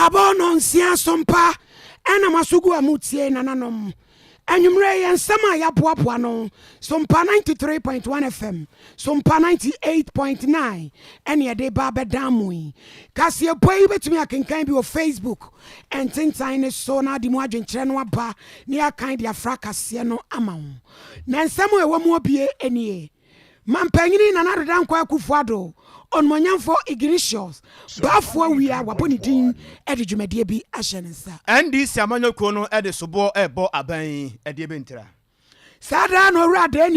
Abɔ nɔnsia sompa ɛna maso gu a motie nananom. Anwummerɛ yɛ nsɛm a yɛaboaboa no Sompa 93.1 FM, Sompa 98.9 ɛne yɛde ba abɛdan mu yi. Kaseɛbɔ yi wobɛtumi akenkan bi wɔ Facebook ntentan ne so na ade mu adwenkyerɛ no aba ne yɛakan de afra kaseɛ no ama wo. Na nsɛm a ɛwɔ mu obie nie. Mampanyini Nana Addo Dankwa Akufo-Addo, Onimuonyamfo Ignatius Baffour Awia wabɔ ne din de dwumadie bi ahyɛ ne nsa. NDC amanyɔkuo no de soboɔ rebɔ aban yi ɛdeɛ bɛntira. Saa daa na Owura Adaa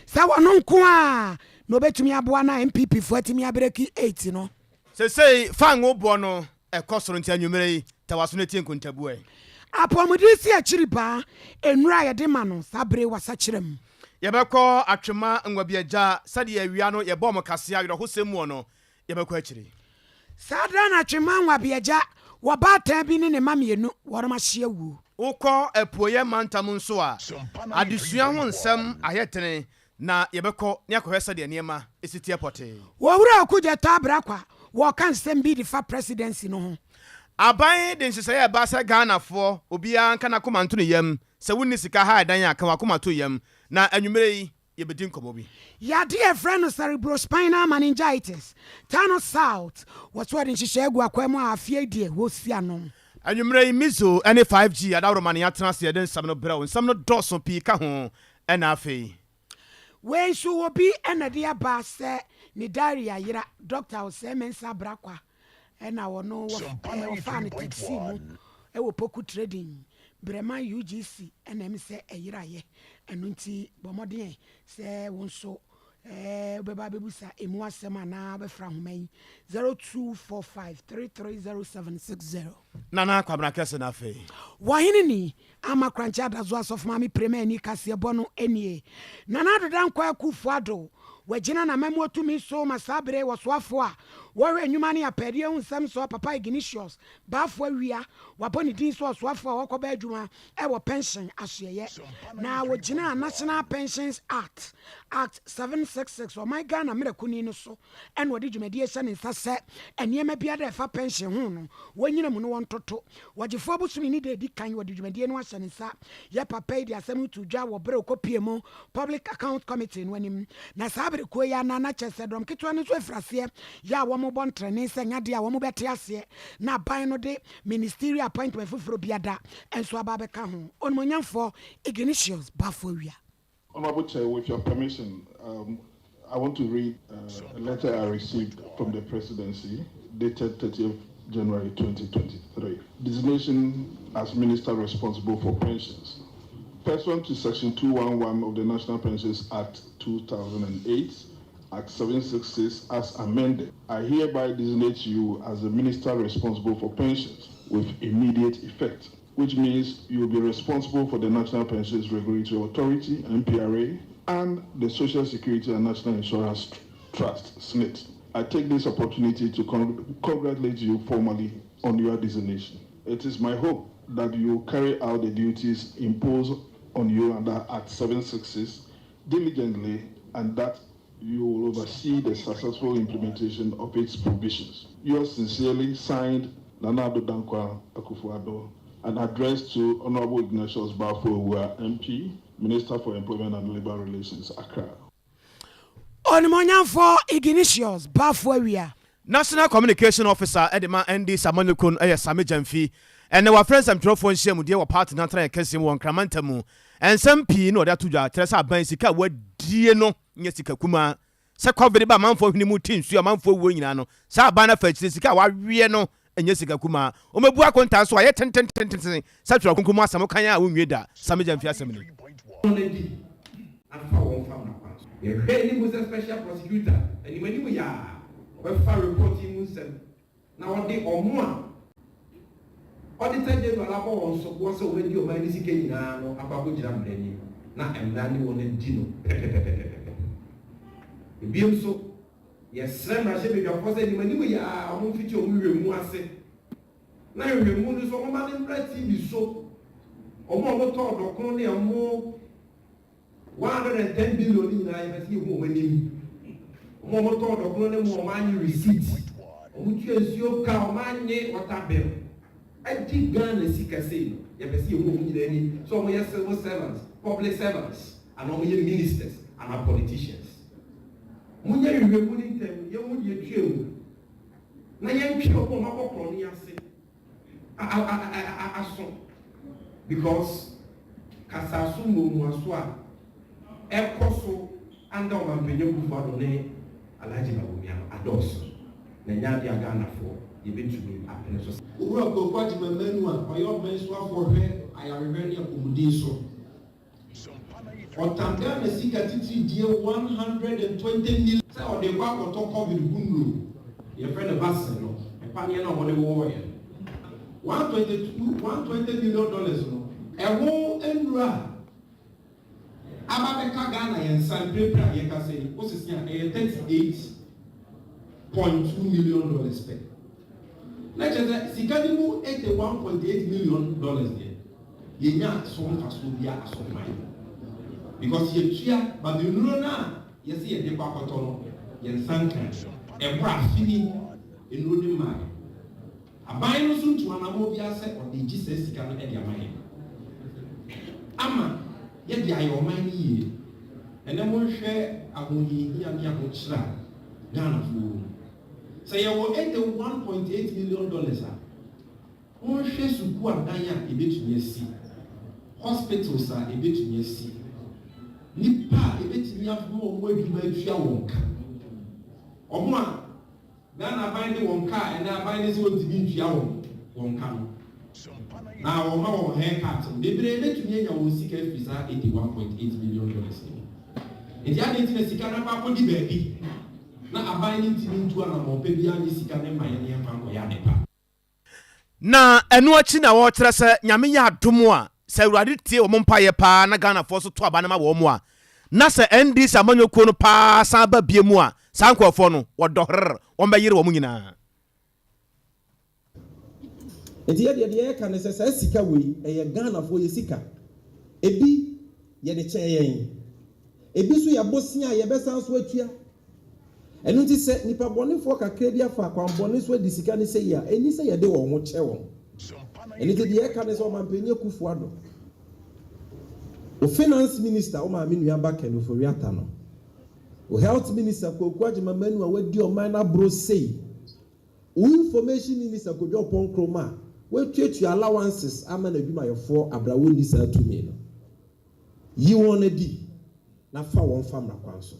sɛ wɔno nko a na obɛtumi aboa na NPP foɔ atumi abreak 8 no. Sesei fango boɔ no ɛkɔ soro nti anwummerɛ yi tawaso no tie nkontabuo. Apɔmuden si akyiri baa nnura a yɛde ma no saa bere wasakyerɛ mu. Yɛbɛkɔ Atwima Nwabiagya sɛdeɛ awia no yɛbɔ mo kaseɛ awerɛhosɛm mu no yɛbɛkɔ akyiri. Saa da na Atwima Nwabiagya wɔbaatan bi ne ne ma mmienu wɔnom ahyia wuo. Wokɔ apuoyɛ mantam nso a adesua ho nsɛm ayɛ tene na yɛbɛkɔ ne akɔhwɛ sɛdeɛ nneɛma ɛsi teɛ pɔtee. Wɔwura Okudzeto Ablakwa wɔka nsɛm bi de fa presidency no ho. Aban de nhyehyɛeɛ ɛba sɛ Ghanafoɔ obiara nka n'akoma nto ne yam sɛ wonni sika ha ɛdan a ka wakoma to yam na anwummerɛ yi yɛbɛdi nkɔmmɔ bi. Yade yɛfrɛ no cerebrospinal meningitis Tano South wɔso wɔde nhyehyɛe agu akwan mu a afei deɛ wɔsi ano. Anwummerɛ yi Mizo ne 5G adaworoma ne yɛatena ase yɛde nsɛm no brɛ wo. Nsɛm no dɔɔso pii ka ho ɛna afei. Wei nso obi ɛna de aba sɛ ne diary ayera Dr. Osei Mensah Brakwa ɛna wɔno wɔfaa no taxi mu ɛwɔ Poku Trading Breman UGC ɛna ɛm sɛ ɛyerayɛ ɛno nti bɔ mmɔden sɛ wo nso wobɛba bɛbusa ɛmu asɛm anaa wobɛfra ahoma yi 0245 330760. Nana Kwabena Kɛse no afei. Wɔhene ni ama Korankye Adazo asɔfo maame prema ani kaseɛ bɔ no nie. Nana Addo Dankwa Akufo Addo wagyina n'amammuo tumi so ma saa bere wɔsoafo a wɔhwɛ nnwuma ne apɛdeɛ ho nsɛm so Papa Ignatius Baffour Awia wabɔ ne din so ɔsoafo a wɔkɔba adwuma ɛwɔ pension asoɛyɛ na wɔgyina National Pensions Act, Act 766, ɔman Ghana mmerɛkuni no so ɛna wɔde dwumadie hyɛ ne nsa sɛ nneɛma biara ɛfa pension ho no wɔnyina mu no wɔntoto wɔgyefoɔ abosomi ne de edi kan. Wɔde dwumadie no ahyɛ ne nsa. Yɛ papa yi de asɛm to dwa wɔ bere okɔpie mu Public Account Committee no anim na saa bere kuo yi ana na kyɛ sɛ dɔm ketewa no nso afiri aseɛ yɛ a wɔn bɔ ntrɛne sɛ nyadeɛ a wɔn bɛte aseɛ na aban no de ministerial appointment foforɔ biada nso aba abɛka ho. Onimonyamfoɔ Ignatius Baffour Awia. Honorable Chair, with your permission, I want to read a letter I received from the presidency dated 30th January 2023. Designation as Minister responsible for pensions. Pursuant to Section 211 of the National Pensions Act 2008, Act 766 as amended, I hereby designate you as the Minister responsible for pensions with immediate effect, which means you will be responsible for the National Pensions Regulatory Authority, NPRA, and the Social Security and National Insurance Trust, SSNIT. I take this opportunity to congratulate you formally on your designation. It is my hope that you will carry out the duties imposed on you under Act 766 diligently and that you will oversee the successful implementation of its provisions. Yours sincerely, signed Nana Addo Dankwa Akufo-Addo, and addressed to Honorable Ignatius Baffour MP, Minister for Employment and Labour Relations, Accra. Onimuonyamfoɔ Ignatius Baffour Awia. National Communication Officer ɛde ma NDC amanyɔkuo no ɛyɛ Sammy Gyamfi. Ɛnɛ wafrɛ nsɛmtwerɛfoɔ nhyiamudeɛ wɔ party no atena kɛseɛ mu wɔ Nkramanta mu. Ɛnsɛm pii na ɔde ato dwa kyerɛ sɛ aban sika a wadie no nyɛ sika kumaa sɛ COVID ba amanfoɔ hwene mu te nsuo amanfoɔ wuo nyinaa no saa aban no afa akyire sika a waweɛ no ɛnyɛ sika kumaa. Ɔmɛbu akontaa so ayɛ tententententen sɛ twerɛ kronkron mu asɛm kan a wonwie da. Sammy Gyamfi asɛm ni. Ɔno afa wɔn fam na kwan so yɛhwɛ anim sɛ special prosecutor anim anim yɛ a ɔbɛfa report yi mu nsɛm na ɔde ɔmo a Auditor General abɔ wɔn so boɔ sɛ wɔadi ɔman ne sika nyinaa no akɔ akɔgyina mmara anim na mmara ne wɔn adi no pɛpɛpɛpɛpɛpɛ. Ebiem nso yɛsrɛ mmarahyɛbadwafoɔ sɛ anim anim yɛ a ɔmo mfiti ɔmo nhwɛmu ase na nhwɛmu no nso ɔmo ma ne mmra TV so. Ɔmo a ɔmo tɔɔ dɔkono ne ɔmo 110 billion ne nyinaa yɛbɛ sɛ yɛhu ɔmo anim. Ɔmo a ɔmo tɔɔ dɔkono ne mu ɔmo anye receipt, ɔmo tua nsuo ka, ɔmo anye water bill. Agye Ghana sika sei no, yɛpɛ sɛ yɛhu wɔn nyinaa ni, sɛ wɔyɛ civil servants, public servants, anaa wɔyɛ ministers anaa politicians. Monyɛ nhwehwɛmu no ntɛm, yɛnhu deɛ ɛtwaa mu, na yɛntwe wɔn a wɔabɔ korɔno yi ase aso because kasaso mmuamuaso a ɛkɔ so under Ɔmanpanyin Akufo Addo ne Alhaji Bawumia no adɔɔso na ɛnyɛ adeɛ a Ghanafoɔ yɛbɛtumi apene so. Owura Kwaku Agyemang Manu a ɔyɛ ɔman soafoɔ hwɛ ayarehwɛ ne apɔmuden so. Ɔtam Ghana sika titiridie 120 million sɛ ɔde rekɔ akɔtɔ covid ho nnuro, yɛfrɛ no vaccine no, ɛpaneɛ no a wɔde wowɔeɛ no, 122, 120 million dollars no, ɛho nnuro a aba abɛka Ghana yɛn nsa mprempren a yɛkasa yi, wosese a, ɛyɛ 38.2 million dollars pɛ. Na kyerɛ sɛ sika no mu 81.8 million dollars deɛ, yɛnya so mfasoɔ biara aso mma yɛn because yɛtua but nnuro no a yɛse yɛde kɔ akɔtɔ no yɛn nsa nka ɛkɔ afe ni nnuro no mmaeɛ. Aban no nso ntu anammɔn biara sɛ ɔde regye saa sika no de ama yɛn ama yɛde ayɛ ɔman no yie. Ɛnɛ monhwɛ ahohiahia ne ahokyerɛ a Ghanafoɔ wɔ mu. Sɛ yɛwɔ $81.8 million a, Monhwɛ sukuu adan a ebetumi asi, hospitals a ebetumi asi, nnipa a ebetumi afoma wɔn adwuma atua wɔn ka. Wɔn a Ghana aban de wɔn ka a ɛnnɛ aban no se ontumi ntua wɔn wɔn ka no, na wɔma wɔn hair cut no, bebree betumi anya wɔn sika afiri saa $81.8 million no mu. Enti adɛn nti na sika no akɔ akɔdi baabi na aban no ntumi ntu anammɔn pa biara nye sika no mma yɛn na yɛmfa nkɔyɛ adepa? Na ɛno akyi na wɔkyerɛ sɛ Nyame yɛ adom a, sɛ Awurade tie wɔn mpaeɛ paa na Ghanafoɔ nso to aba no ma wɔn a, na sɛ NDC amanyɔkuo no paa san ba bie mu a, saa nkorɔfoɔ no, wɔdɔ herr, wɔbɛyere wɔn nyinaa. Nti yɛdeɛ deɛ yɛka ne sɛ saa sika wei ɛyɛ Ghanafoɔ yɛ sika. Ebi yɛde kyɛɛ yɛn, ebi nso yɛ bosea a yɛbɛsan so atua. Ɛno nti sɛ nnipa bɔnefoɔ kakra bi afa akwammɔne so adi sika no sei a, ɛnni sɛ yɛde wɔn ho kyɛ wɔn. Ɛno nti deɛ ɛka ne sɛ Ɔmanpanin Akuffo Addo, wo Finance Minister, wo maame nua ba Ken Ofori-Atta no, wo Health Minister Kwaku Agyemang Manu a wadi ɔman no aboro sei, wo Information Minister Kojo Oppong Nkrumah a watuatua allowances ama n'adwumayɛfoɔ aberɛ a wɔnni saa tumi no, yi wɔn adi na fa wɔn fa mmara kwan so.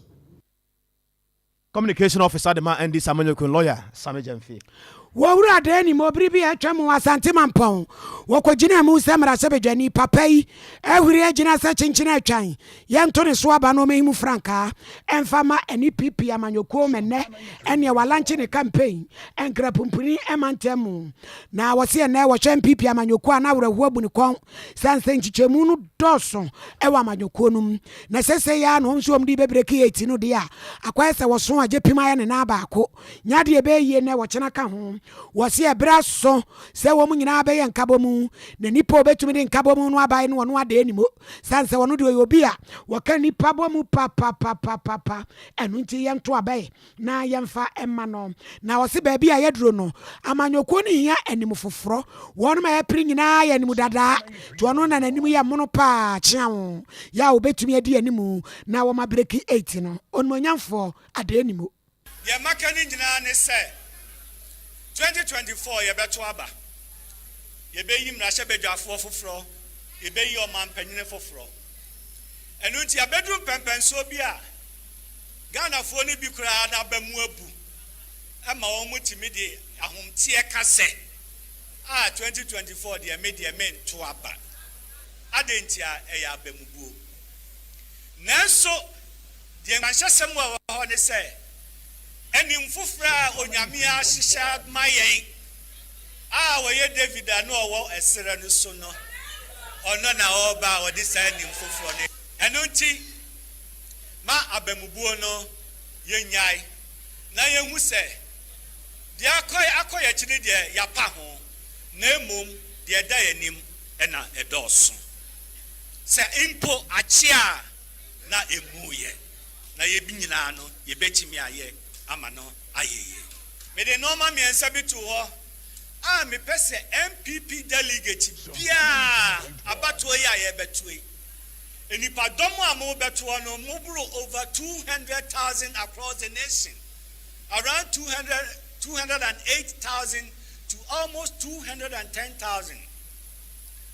Communication Officer de ma NDC Amanyɔkuo no, Lawyer Sammy Gyamfi. Wɔ Wura Adaa mu bere bi a atwam wɔ Asante Mampɔn, wɔkɔgyinaa mu sɛ mmarahyɛbadwani. Papa yi ahuri agyina sɛ kyenkyen atwan, yɛnto ne so aba na ɔmɛyi mu frankaa ɛmfa ma NPP amanyɔkuo ma nnɛ ɛneɛ walankye ne campaign Nkrapumpuni mantam mu. Na wɔse ɛnnɛ wɔhwɛ NPP amanyɔkuo a na awerɛhoɔ abu ne kɔn sane sɛ nkyekyɛmu no dɔɔso wɔ amanyɔkuo no mu. Na sesei ara na wɔn nso wɔn de bɛbreki eti no deɛ a, akɔyɛ sɛ wɔso a gyepim ayɛ ne nan baako. Nya deɛ ɛbɛyɛ yie nnɛ wɔkyena ka ho. Wɔse ɛberɛ aso sɛ wɔn nyinaa bɛyɛ nkabɔmu, na nipa a ɔbɛtumi de nkabɔmu no abae no ɔno adeɛ nim o, sane sɛ ɔno deɛ ɔyɛ obi a wɔka nnipa bɔ mu papapapapa. Ɛno nti yɛnto aba na yɛmfa mma no. Na ɔse baabi a yɛaduro no, amanyɔkuo no hia anim foforɔ. Wɔnom a ɛpere nyinaa yɛ anim dadaa, nti ɔno na n'anim yɛ mono paa kyeaw yɛ a ɔbɛtumi adi anim na wɔma breki eit no. Onimuonyamfoɔ Adeɛ-Nimo. Deɛ maka no nyinaa ne sɛ, 2024 yɛbɛto aba, yɛbɛyi mmarahyɛbadwafoɔ foforɔ, yɛbɛyi ɔmanpanyini foforɔ. Ɛno nti abɛduru mpɛnpɛnsoɔ bi a, Ghanafoɔ no bi koraa no aba mu abu ma wɔtumi de ahomteɛ ka sɛ, Ah, 2024 deɛ me deɛ mento aba. Adɛn ntia? Ɛyɛ abamubuo. Nanso deɛ nkuranhyɛsɛm a ɛwɔ hɔ ne sɛ, anim foforɔ a Onyame ahyehyɛ ama yɛn, a ɔyɛ David a na ɔwɔ ɛserɛ no so no, ɔno na ɔreba a ɔde saa anim foforɔ no. Ɛno nti, ma abamubuo no yɛnnyae na yɛnhu sɛ deɛ akɔ akɔ yɛn akyi no deɛ yɛapa ho, na mmom deɛ ɛda yɛn anim na ɛdɔɔso. Sɛ mpo akye a na ɛmmuiɛ, na yɛn nyinaa no yɛbɛtumi ayɛ ama no ayɛ yie. Mede nnoɔma mmiɛnsa bi too hɔ. a mepɛ sɛ NPP delegate biara abatoɔ yi a yɛrebɛto yi, nnipadɔm a morebɛtoɔ no moboro over 200,000 across the nation, around 200, 208,000 to almost 210,000.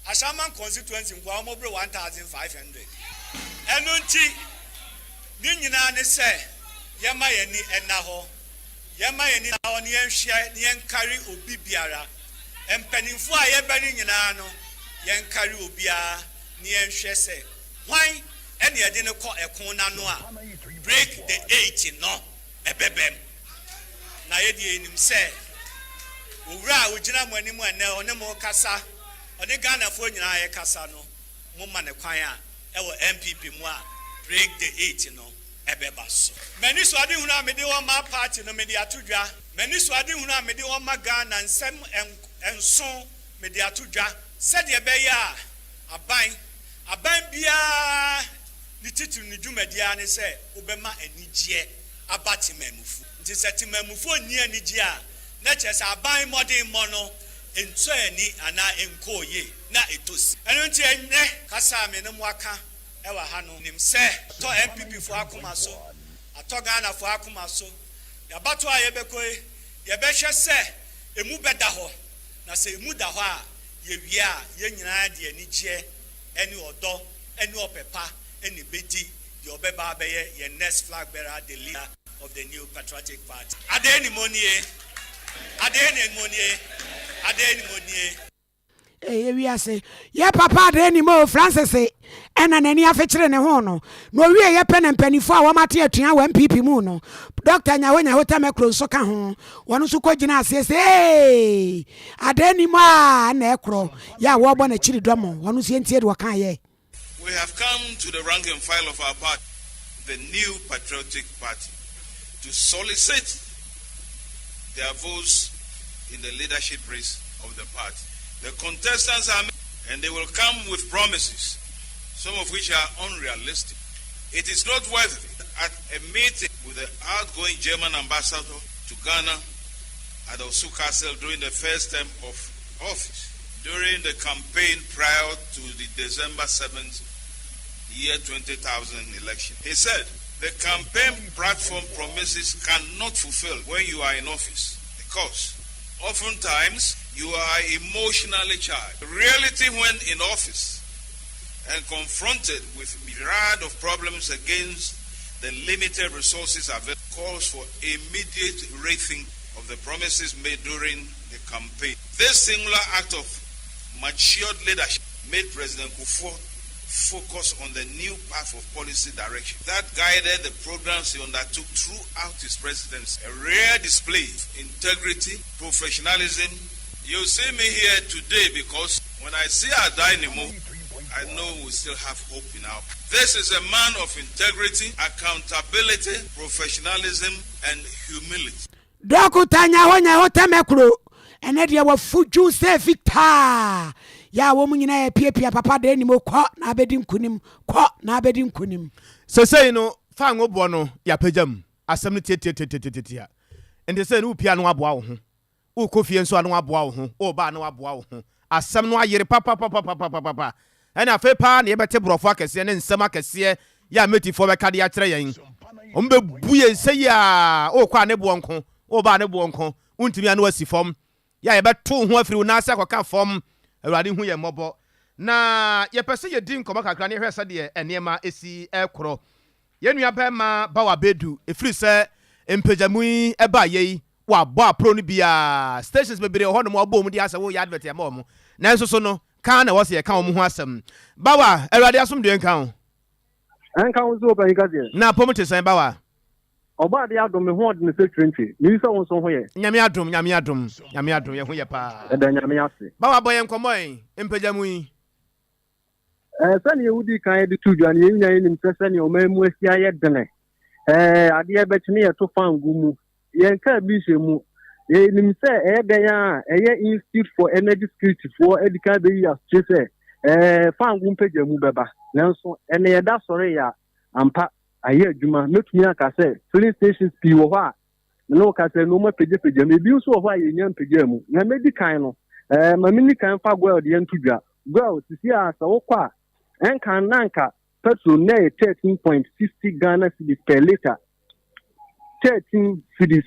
Ashaiman constituency nkoa wɔboro 1,500. Ɛno nti, ne nyinaa ne sɛ yɛma yɛn ani nna hɔ. Yɛmma yɛn ani nna hɔ na yɛnhwɛ na yɛnkari obi biara. Mpanimfoɔ a yɛba no nyinaa no, yɛnkari obiara na yɛnhwɛ sɛ hwan na yɛde no kɔ ɛko no ano a break the eight no ɛbɛbam. Na yɛ deɛ yɛnim sɛ owura a ɔgyina mo anim ɛnnɛ ɔne mo rekasa, ɔne Ghanafoɔ nyinaa rekasa no, moma no kwan a ɛwɔ NPP mu a break the eight no ɛbɛba so. M'anisoadehunu a mede wɔ ma party no mede ato dwa. M'anisoadehunu a mede wɔ ma Ghana nsɛm nson mede ato dwa sɛdeɛ ɛbɛyɛ a aban, aban biara ne titiriw ne dwumadie ara ne sɛ wobɛma anigyeɛ aba temanmufoɔ. Nti sɛ temanmufoɔ nni anigyeɛ a, na kyerɛ sɛ aban mmɔdenmmɔ no ntɔ ani anaa ɛnkɔɔ yie na ɛtɔ sin. Ɛno nti ɛnnɛ kasa a me ne mo aka wɔ ha no nim sɛ atɔ NPP foɔ akoma so, atɔ Ghana foɔ akoma so. Yɛabatoɔ a yɛbɛkɔ yi, yɛbɛhwɛ sɛ ɛmu bɛda hɔ, na sɛ ɛmu da hɔ a, yɛwie a, yɛn nyinaa de anigyeɛ ne ɔdɔ ne ɔpɛ pa na ɛbɛdi deɛ ɔbɛba abɛyɛ yɛn next flag bearer, the leader of the New Patriotic Party. Adeɛ nie, adeɛ nie, adeɛ nie. Ɛyɛ wiase yɛ papa adeɛ nim o Francis ɛna n'ani afekyere ne ho no na owie yɛ pɛ na mpanimfoɔ a wɔn ate atua wɔ NPP mu no Dr. Nyaho Nyaho Tamakuro nso ka ho wɔn nso kɔ gyina aseɛ sɛ ee adeɛ nim a na ɛkorɔ yɛ a wɔrebɔ n'akyiri dɔm wɔn nso yɛntie de wɔka yɛ. We have come to the rank and file of our party, the New Patriotic Party, to solicit their votes in the leadership race of the party. The contestants are many, and they will come with promises, some of which are unrealistic. It is noteworthy at a meeting with the outgoing German ambassador to Ghana at Osu Castle during the first term of office, during the campaign prior to the December 7th, year 2000 election. He said, the campaign platform promises cannot fulfill when you are in office because oftentimes you are emotionally charged. Reality when in office and confronted with myriad of problems against the limited resources available calls for immediate rethink of the promises made during the campaign. This singular act of matured leadership made President Kufuor focus on the new path of policy direction that guided the programs he undertook throughout his presidency. A rare display of integrity, professionalism. You see me here today because when I see Addai-Nimoh, I know we still have hope in our. This is a man of integrity, accountability, professionalism, and humility. Dɔkota Nyaho Nyaho Tɛmɛkuro ɛnɛ deɛ wafu dwu sɛ fitaa yɛ a wɔn nyinaa yɛ papa de anim kɔ na abɛdi nkunim kɔ na abɛdi nkunim. Sesei no fa ngo boɔ no yɛapagya mu asɛm no tiatiatiatiatia nti sɛ ne wopia no waboa wo ho wokɔ fie nso a no waboa wo ho woba no waboa wo ho asɛm no ayere papapapapapapa ɛna afei paa na yɛbɛte borɔfo akɛseɛ ne nsɛm akɛseɛ yɛ a mɛtifoɔ bɛka de akyerɛ yɛn wɔn bɛbu yɛn sɛ yi a wokɔ a ne boɔ nko woba a ne boɔ nko wontumi a ne wasi fam yɛ a yɛbɛto ho afiri wo nan ase akɔka fam awurade hu yɛn mmɔbɔ na yɛpɛ sɛ yɛdi nkɔmmɔ kakra ne yɛhwɛ sɛdeɛ nneɛma ɛsi ɛkorɔ yɛn nua bɛrima Bawa Bedu ɛfiri sɛ mpagyamu yi ɛbaa yɛ yi wabɔ apro no biara stations bebree wɔ hɔnom ɔbɔ mu de asɛ woyɛ advert ɛma wɔn nanso so no kan na ɛwɔ sɛ yɛka wɔn ho asɛm Bawa awurade asomdwe nka ho ɛnka ho nso ɔpanyin kaseɛ na apɔm te sɛn Bawa ɔbɔ ade adom me ho ɔde ne sɛ twentwe meyi sɛ wo nso ho yɛ Nyame adom, Nyame adom, Nyame adom, yɛ ho yɛ paa. Ɛda Nyame ase. Bawa bɔ yɛn nkɔmmɔ yi, mpagya mu yi. Ɛɛ sɛnea wodi kan de to dwa no yɛn nyinaa yɛnim sɛ sɛnea ɔman mu asi ayɛ dene ɛɛ adeɛ bɛkye ne yɛto fango mu yɛn kaa bi hyɛ mu yɛnim sɛ ɛyɛ dɛn a ɛyɛ Institute for Energy Security foɔ adi kan bɛyi asokyerɛ sɛ ɛɛ fango mpagya mu bɛba nanso ɛnɛ yɛda sɔre yɛ a ampa ayɛ adwuma mɛtumi aka sɛ filling stations pii wɔ hɔ a. Me ne wo kasa yi, nneɛma pagyapagya mu. Ebi nso wɔ hɔ a yɛnnya mpagyaa mu. Nea medi kan no, eh, ma menni kan mfa Goil deɛ nto dwa. Goil, sisi a sɛ wokɔ a, ɛnkan na anka petrol na ɛyɛ 13.60 Ghana cedis per litre. 13 cedis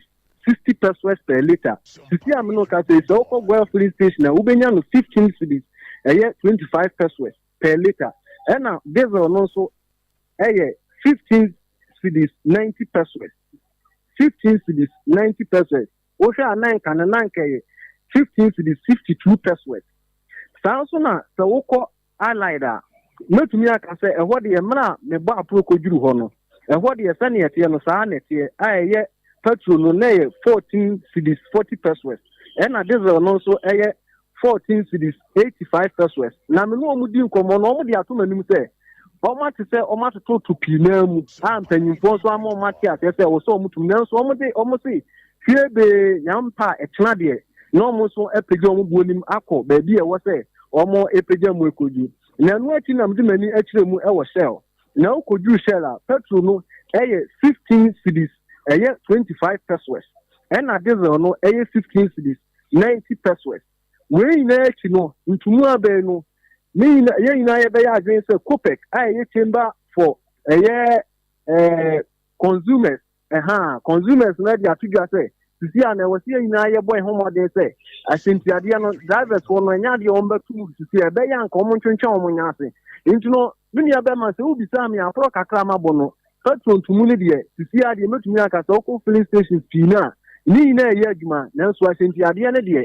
60 pesewas per litre. Sisi a me ne wo kasa yi, sɛ wokɔ Goil filling station a, wobɛnya no 15 cedis, ɛyɛ 25 pesewas per litre. Ɛna diesel no nso ɛyɛ 15 cedis 90 pesewas. 15 cedis 90 pesewas. Wohwɛ a na nka no na nka ɛyɛ 15 cedis 52 pesewas. Saa nso na sɛ wokɔ Allied a, mɛtumi aka sɛ ɛhɔ deɛ mmerɛ a mebɔ aporo kɔduru hɔ no, ɛhɔ deɛ sɛdeɛ ɛteɛ no saa na ɛteɛ a ɛyɛ petrol no na ɛyɛ 14 cedis 40 pesewas ɛna diesel no nso ɛyɛ 14 cedis 85 pesewas. Na me ne wɔn di nkɔmmɔ no wɔn de ato m'anim sɛ wɔn ate sɛ wɔn atototo pii naa mu a mpanyinfoɔ nso ama wɔn ate aseɛ sɛ ɛwɔ sɛ wɔn tum nanso wɔn de wɔn se hwie bee nyampa a ɛkyena deɛ na wɔn nso apagya wɔn buo nim akɔ baabi a ɛwɔ sɛ wɔn apagya mu akɔdu. Na ɛno akyi na mede m'ani akyerɛ mu wɔ Shell. Na wokɔduru Shell a, petrol no yɛ 15 cedis, ɛyɛ 25 pesewas. Ɛna diesel no yɛ 15 cedis, 90 pesewas. Wei nyinaa akyi no, ntomu abɛn no, ne nyina, yɛn nyinaa yɛbɛyɛ adwene sɛ COPEC a ɛyɛ Chamber for ɛyɛ ɛɛ consumers Ɛhaa, consumers no de ato dwa sɛ, sisi a na ɛwɔ sɛ yɛn nyinaa yɛbɔ yɛn ho mmɔden sɛ ahyɛntiadeɛ no, drivers foɔ no, ɛnyɛ adeɛ wɔn bɛto mu sisi a, ɛbɛyɛ anka wɔn ntwentwɛn wɔn nan ase. Nti no, me nua bɛrima, sɛ wobisaa me aforɔ kakra mabɔ no, petrol ntomu no deɛ, sisi a deɛ mɛtumi aka sɛ wokɔ filling stations pii no a, ne nyinaa ɛyɛ adwuma, nanso ahyɛntiadeɛ no deɛ,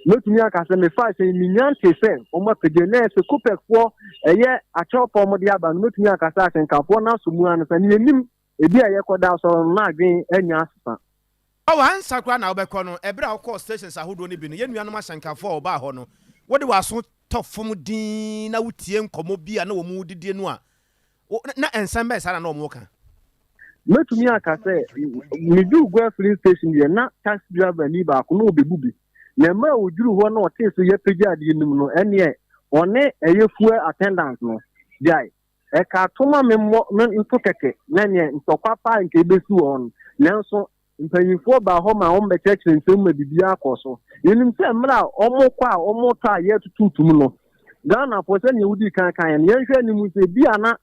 mɛtumi aka sɛ mefa ahyɛn mennya ntee sɛ wɔn apagya na ɛsɛ COPEC foɔ ɛyɛ akyɛwpa wɔn de aba no, mɛtumi aka sɛ ahyɛnkafoɔ no aso mu ara no sɛ ne yɛnim Ebi a yɛkɔda asɔre no, na adwene anya asesa. Ɔwɔ ansa koraa na wobɛkɔ no, ɛberɛ a wokɔɔ stations ahodoɔ no bi no, yɛn nuanom ahyɛnkafoɔ a wɔbaa hɔ no, wode w'aso tɔ fam dinn na wotie nkɔmmɔ bi a na wɔredidie no a, wo, na nsɛm bɛn saa na na wɔreka? Mɛtumi aka sɛ, meduruu Guelph filling station deɛ, na taxi driver ni baako na ɔrebɛbu bi. Na mmerɛ a ɔduruu hɔ na ɔtee sɛ yɛapagya adeɛ no mu no, ɛnneɛ ɔne ɛyɛ fuel attendant no gyae. Ɛkaa to ma memmɔ me nto kɛkɛ na neɛ ntɔkwa paa nka ɛbɛsi wɔ hɔ no. Nanso mpanyinfoɔ baa hɔ maa wɔbɛkyerɛkyerɛ nsɛm mu ma biribiara kɔɔ so. Yɛnim sɛ mmerɛ a wɔkɔ a wɔtɔ a yɛretututu mu no, Ghanafoɔ sɛdeɛ wodii kan kaeɛ no, yɛnhwɛ anim sɛ ebia na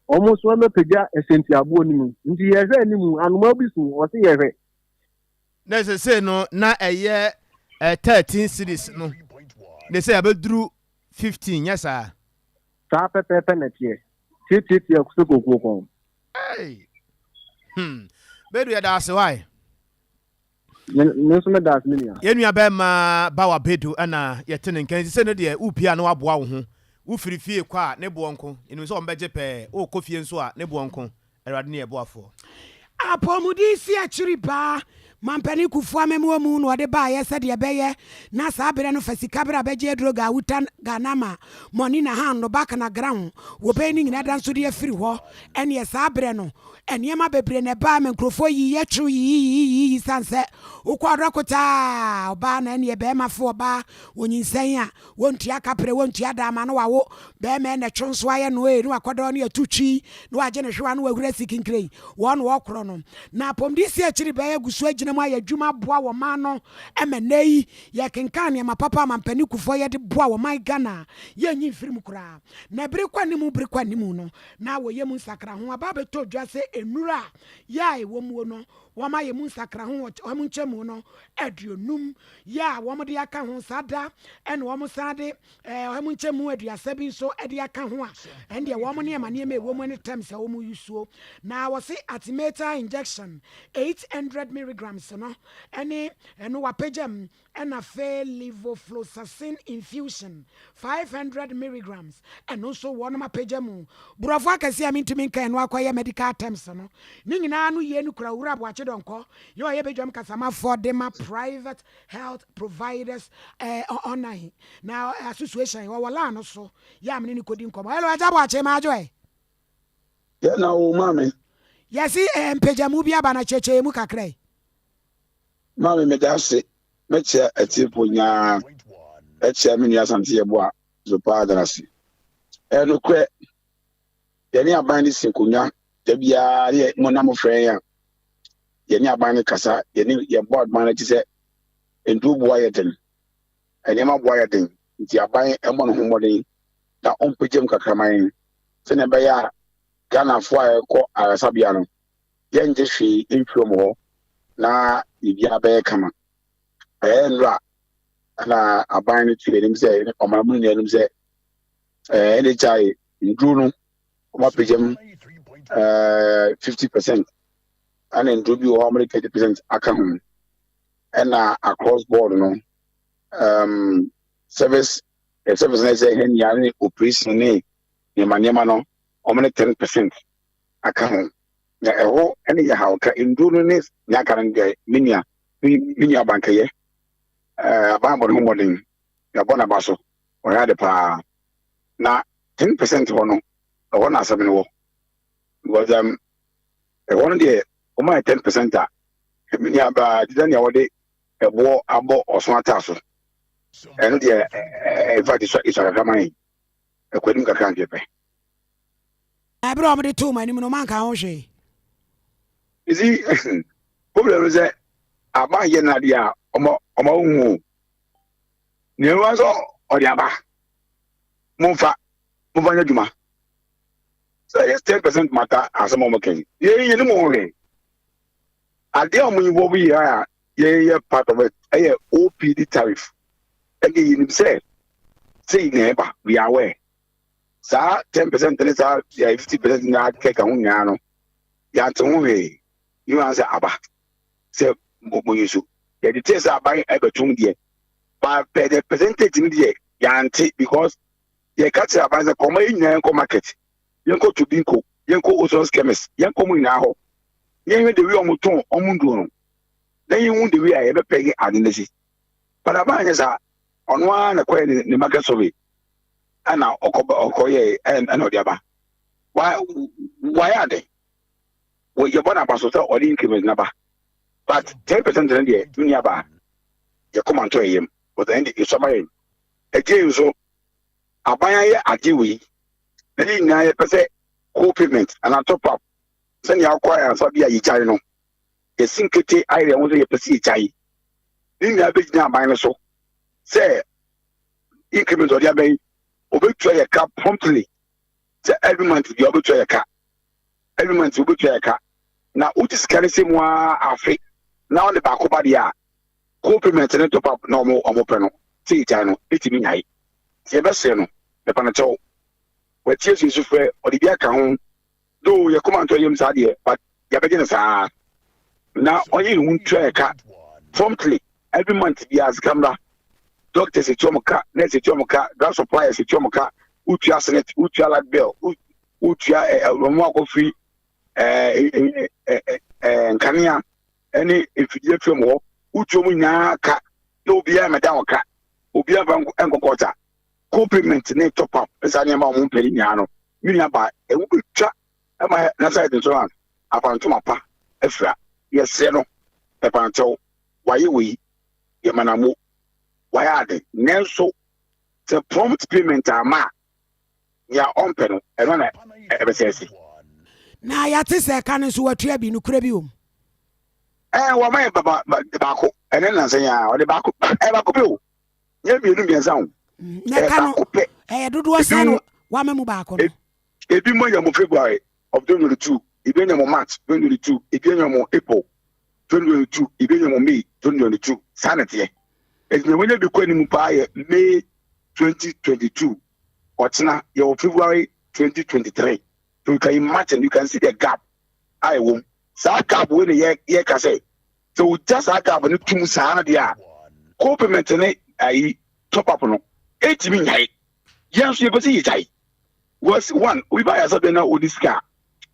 wɔn nso wɔbɛpagya ɛsɛntiaboɔ no mu. Nti yɛhwɛ anim, anomaa bi su, ɔse yɛhwɛ. Na sesei no na ɛyɛ 13 cedis no, ne sɛ yɛabɛduru 15, nyɛ saa? Saa pɛpɛɛpɛ na ɛteɛ. Tiatiatia sɛ kokuo kɔn. Hey! Hmm. Bedu yɛda ase why? Me me nso meda ase me nua. Yɛn nua bɛrima Bawa Bedu ɛna yɛte ne nka nti sɛ no deɛ wopie a na waboa wo ho. Wofiri fie kɔ a ne boɔ nko. Yɛnim sɛ wɔbɛgye pɛɛ. Wokɔ fie nso a ne boɔ nko. Awurade ne yɛn boafoɔ. Apɔmuden si akyiri paa. Mampanin Kufuor amammuo mu na ɔde baeɛ sɛdeɛ ɛbɛyɛ na saa berɛ no fa sika berɛ a bɛgye aduro ga wuta ga nama mɔni na han no bak na gra ho wɔbɛyi ne nyina da nso de afiri hɔ. Ɛneɛ saa berɛ no nneɛma bebree na ɛbaeɛ ma nkurɔfoɔ yiyi yɛtwew yiyi yiyi yiyi sane sɛ wokɔ ɔdɔkota a ɔbaa na ɛneɛ bɛrima fo ɔbaa wɔnyinsɛn a Wontua kaprɛ, wontua da ama no wawo bɛɛma ɛna two nso ayɛ no ee ne wakɔdɔ ne atu twi ne wagye ne hwewa ne wahuri asi kinkrei wɔn na wɔkorɔ no na apɔmuden si akyiri bɛɛ agu so agyina mu ayɛ adwuma aboa wɔ man no ɛma nnɛ yi yɛkenkan nneɛma papa a mampanin Kufuor yɛ de boa wɔ man Ghana a yɛnyi mfiri mu koraa na bere kɔ anim bere kɔ anim no na wɔyɛ mu nsakra ho aba abɛtɔ dwa sɛ nnuru a yɛ a ɛwɔ muo no wɔayɛ mu nsakra ho wɔ wɔn nkyɛmu no 50 yɛ a wɔde aka ho saa da ɛna wɔn san de ɛɛ wɔn nkyɛmu 30 bi nso de aka ho a ɛndeɛ wɔn nneɛma nneɛma ɛwɔ mu ne terms a wɔn yusuo na wɔse artemether injection 800 milligrams no ɛne ɛno wapagya mu Ɛna afei levofloxacin infusion, 500 milligrams, ɛno nso wɔnom apagya mu. Borɔfo akɛseɛ a mentumi nka ɛno akɔyɛ medical terms no. Ne nyinaa ano yie no kura Owura Boakye Donkor, yɛ ɔyɛ badwam kasamafoɔ de ma Private Health Providers eh, Ɔnan na Association, ɔwɔ line no so, yɛ a mene no kɔdi nkɔmmɔ. Hello, Agya Boakye, maadwo ɛ? Yɛ na wo maame. Yɛse eh, mpagyamu bi aba na kyerɛkyerɛ yɛ mu kakra yi. Maame meda ase mɛkyia atiefo nyinaa ɛkyia me nua Asante Yeboah so paa da ase. Ɛyɛ nokorɛ yɛne aban no si nkonnwa da biara ne mo na mo frɛ yɛn a. yɛne aban no kasa, yɛne yɛbɔ aban no akyi sɛ nnuro boa yɛ den, nneɛma boa yɛ den, nti aban mmɔ ne ho mmɔden na ɔmpagya mu kakra ma yɛn sɛnea ɛbɛyɛ a Ghanafoɔ a yɛkɔ ayaresabea no, yɛngye hwee mfiri wɔn hɔ na biribiara bɛyɛ kama. Ɛyɛ nnora na aban no tu anim sɛ ɔman mu nyinaa anim sɛ ɛɛ NHI nnuro no wɔapagya mu ɛɛ 50% ɛna nnuro bi wɔ hɔ a wɔde 30% aka ho ɛna across board no um, service eh, service no sɛ hernia ne operation ne nneɛma nneɛma no wɔn ne 10% aka ho na ɛhɔ ɛne yɛ haw ka nnuro no ne nea aka no deɛ me nua me nua bankɛyɛ ɛɛ aban bɔ ne ho mmɔden yɛabɔ n'aba so ɔyɛ ade paa na 10% hɔ no ɛhɔ na asɛm no wɔ because ɛhɔ no deɛ wɔn ayɛ 10% a me nua baa te sɛ nea wɔde ɛboɔ abɔ ɔso ataa so ɛno deɛ ɛɛ in fact esua esua kakra ma yɛn ɛkɔ anim kakra nkeɛ pɛ. Ɛberɛ a wɔde too mo anim no moanka ho hwee. You see, problem no sɛ aban yɛ n'adeɛ a ɔma ɔma wohu o. Nea ɛwɔ sɛ ɔde aba momfa momfa nyɛ adwuma. Sɛ ɛyɛ 10% mata asɛm a wɔka yi, yɛn yɛn mu ho hwee. Adeɛ a wɔn involve yɛ a yɛyɛ part of it ɛyɛ OPD tariff. Ɛne yɛnim sɛ sei na ɛba, we are aware. Saa 10% ne saa 50% nyinaa kɛka ho nyinaa no, yɛante ho hwee. Ne wɔn sɛ aba sɛ mo yi so. Yɛde tee sɛ aban ɛbɛtum deɛ, but per the percentage no deɛ yɛante because yɛka kyerɛ aban sɛ kɔma yɛn nyinaa yɛnkɔ market, yɛnkɔ Tobinco, yɛnkɔ Oson's chemist, yɛnkɔ mu nyinaa hɔ. Na yɛnhwɛ the way ɔmo tɔn ɔmo nduro no. Na yɛnhu the way a yɛbɛpɛge ade no si. But aban anyɛ saa. Ɔno ara na kɔyɛ ne, ne market survey ɛna ɔkɔ ɔkɔyɛ ɛna ɔde aba. Wa wayɛ ade. Yɛbɔ n'aba so sɛ ɔde increment n'aba. But 10% no deɛ me nua baa yɛ kɔma ntɔ yɛ yam. But ɛn de esua ma yɛn. Again nso aban ayɛ ade wei na ne nyinaa yɛpɛ sɛ co-payment anaa top up sɛnea akɔ ayaresa bi a yɛgyae no yɛsi nkete ayɛ yɛn ho sɛ yɛpɛ sɛ yɛgyae ne nyinaa bɛgyina aban no so sɛ increment ɔde aba yi obetua yɛ ka promptly sɛ every month deɛ ɔbɛtua yɛ ka, every month obetua yɛ ka na wogye sika no sɛ mu ara afe na ɔde baako ba deɛ a co-payment ne top up na ɔmo ɔmo pɛ no sɛ yɛgyae no ɛtumi nyae sɛ yɛbɛsrɛ no mɛpa no kyɛw watie susu frɛ ɔde bi aka ho though yɛ kɔma ntɔ yam saa deɛ but yɛbɛgye no saa na ɔyɛ ne ho ntua yɛ ka promptly every month biara sika mmra. Doctors etua mo ka, nurse etua mo ka, drug suppliers etua mo ka, wotua SSNIT, wotua light bill, wotua ɛ ɛ wɔn akɔ firi ɛɛ ɛ ɛ ɛ nkanea ɛne mfidie firi mu hɔ, wotua mu nyinaa ka na obiara mɛda wɔn ka, obiara mfa nkɔkɔta co-payment ne top up saa nneɛma a wɔn mpɛ ne nyinaa no me nua ba ɛwo betwa ɛma national health insurance afantoma pa afira. Yɛsrɛ no ɛpankyɛw wayɛ wei yɛma na mo wayɛ ade nanso sɛ prompt payment ama a nea ɔmpɛ no ɛno na ɛbɛsɛ asi. Na yɛate sɛ ɛka no nso watua bi nokorɛ bi wɔ mu. Ɛɛ wɔma yɛ baba baako ɛne nansa yi a ɔde baako ɛɛ baako pɛ o nyɛ mmienu mmiɛnsa o. Na ɛka no ɛyɛ dodoɔ sɛn no wama mu baako no. Ebi mo anya mo February of 2022, ebi anya mo March 2022, ebi anya mo April 2022, ebi anya mo May 2022 saa na ɛteɛ. Eti na wɔnya bi kɔ anim paa yɛ May 2022 ɔkyena yɛwɔ February 2023, so you can imagine, you can see the gap a ɛwɔ mu. Saa gap wei na yɛ yɛka sɛ sɛ wogya saa gap no tum saa no deɛ a co-payment ne ayi top up no ɛtumi nyae. Yɛn nso yɛpɛ sɛ yɛgyae was one obi ba yɛ asɛ na ɔdi sika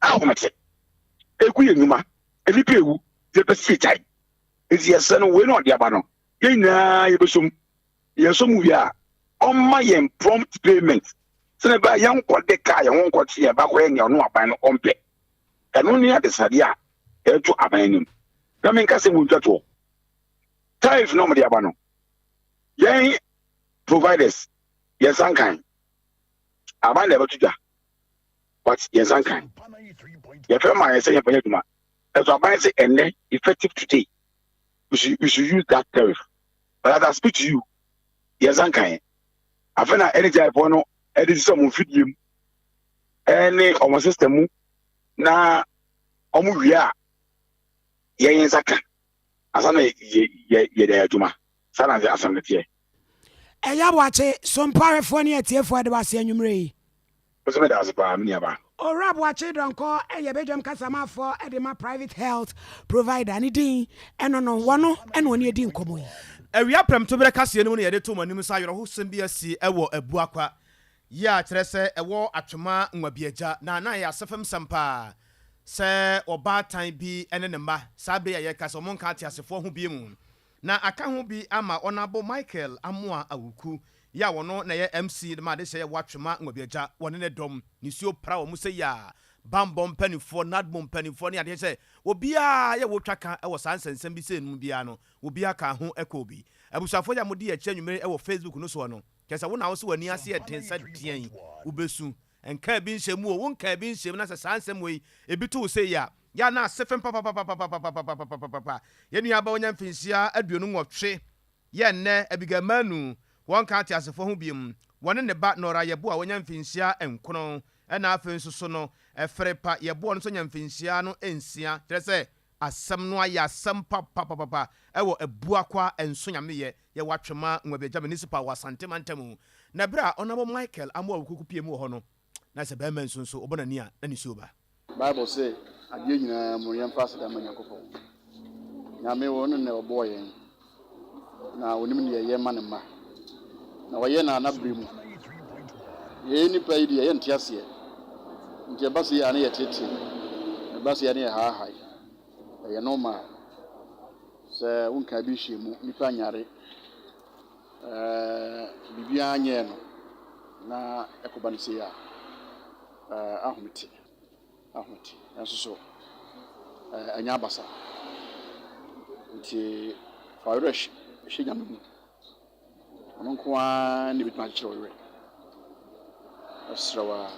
a ahomete egu yɛ nnwuma nnipa ewu yɛpɛ sɛ yɛgyae. Nti yɛsɛ no wei na ɔde aba no yɛn nyinaa yɛbɛsom yɛsom wie a ɔmma yɛn prompt payment sɛnɛ bɛa yɛnkɔ de kaa yɛn ho nkɔkye yɛn ba kɔyɛ nea ɔno aban no ɔmpɛ. Ɛno ne adesadeɛ a ɛto aban anim na menka sɛ wɔntwa toɔ tariff na ɔmde aba no yɛn providers yɛnsa nkan aban na ɛbɛto dwa but yɛnsa nkan yɛfrɛ ma yɛ sɛ yɛmfa nyɛ adwuma. Ɛso aban sɛ ɛnɛ effective today we should, we should use that tariff. But as I speak to you, yɛn nsa nka yɛn. Afei na NHI foɔ no ɛde sisi wɔn mfidie mu ɛne wɔn system mu na wɔn wie a yɛn yɛn nsa ka ansa na yɛ yɛ yɛde ayɛ adwuma. Saa na asɛm no teɛ. Ɛyɛ Aboakye, Somparefoɔ ne atiefoɔ de wo ase anwummerɛ yi. Me nso meda ase paa me nuabaa. Owura Boakye Donkor yɛ badwam kasamafoɔ de ma Private Health Provider. Ne din ɛno no, wɔno na ɔne adi nkɔmmɔ yi. Awia prɛmtoberɛ kaseɛ no mu na yɛde to mo anim sɛ awerɛhosɛm bi asi wɔ Abuakwa yi a kyerɛ sɛ ɛwɔ Atwema Nwabiagya na na ɛyɛ asefemsɛm paa sɛ ɔbaatan bi ne ne mma saa bere yi a yɛreka sɛ wɔnka ateasefoɔ ho bio Na aka ho bi ama Ɔnabo Michael Amoah Awuku yi a ɔno na ɛyɛ MC ma adehyɛ yɛ Watwema Nwabiagya wɔne ne dɔm nisuo pra wɔn sɛ yi a banbɔ mpaninfoɔ, NADMO mpaninfoɔ ne adeɛ sɛ obiara yɛ wotwa ka wɔ saa nsɛnsɛm bi sei no mu biara no obiara kaa ho kɔɔ bi. Abusuafoɔ yi a mode yɛn akyi anwummere wɔ Facebook no soɔ no kyerɛ sɛ wo na wo se w'ani ase yɛ den sɛ deɛn wobɛsu Nkaa bi nhyɛ mu o, wo nkaa bi nhyɛ mu na sɛ saa nsɛm wei ebi to wo sei a, yɛ a na ase fem papapapapapapapapapapa. Yɛn nua ba wanya mfinhyia 28 yɛ nnɛ, Abigail Manu, wɔnka ateasefoɔ ho biom, wɔne ne ba Nora Yeboah a wanya mfinhyia nkron, ɛna afei nso so no, Ferepa Yeboah no nso anya mfinhyia no nsia, kyerɛ sɛ asɛm no ayɛ asɛm papapapapa wɔ Abuakwa Nsonyameyɛ yɛ wɔ Atwema Nwabiagya Municipal wɔ Asante mantam. Na berɛ a Honourable Michael Amoah Awuku pue mu wɔ hɔ no, na sɛ barima nso nso ɔbɔ n'ani a, na nisuo ba. Bible se, Adeɛ nyinaa mu no yɛmfa aseda mma Nyankopɔn. Nyame ɔno na ɔbɔɔ yɛn, na ɔnim deɛ ɛyɛ ma ne mma, na ɔyɛ no n'aberɛ mu. Yɛn nnipa yi deɛ yɛnte aseɛ, nti ɛba sei a na yɛtete, ɛba sei a na yɛhaahae. Ɛyɛ normal sɛ wonkaa bi nhyɛɛ mu, nnipa nyare, ɛɛ biribiara nyɛɛ no na ɛkɔba no sei a, ɛɛ ahomete, ahomete. Nanso so ɛɛ ɛnyɛ abasa. Nti fa wo werɛ hyɛ Nyame mu. Ɔno nko ara na ebetumi akyekyere wo werɛ. Ɛserɛ wo ara,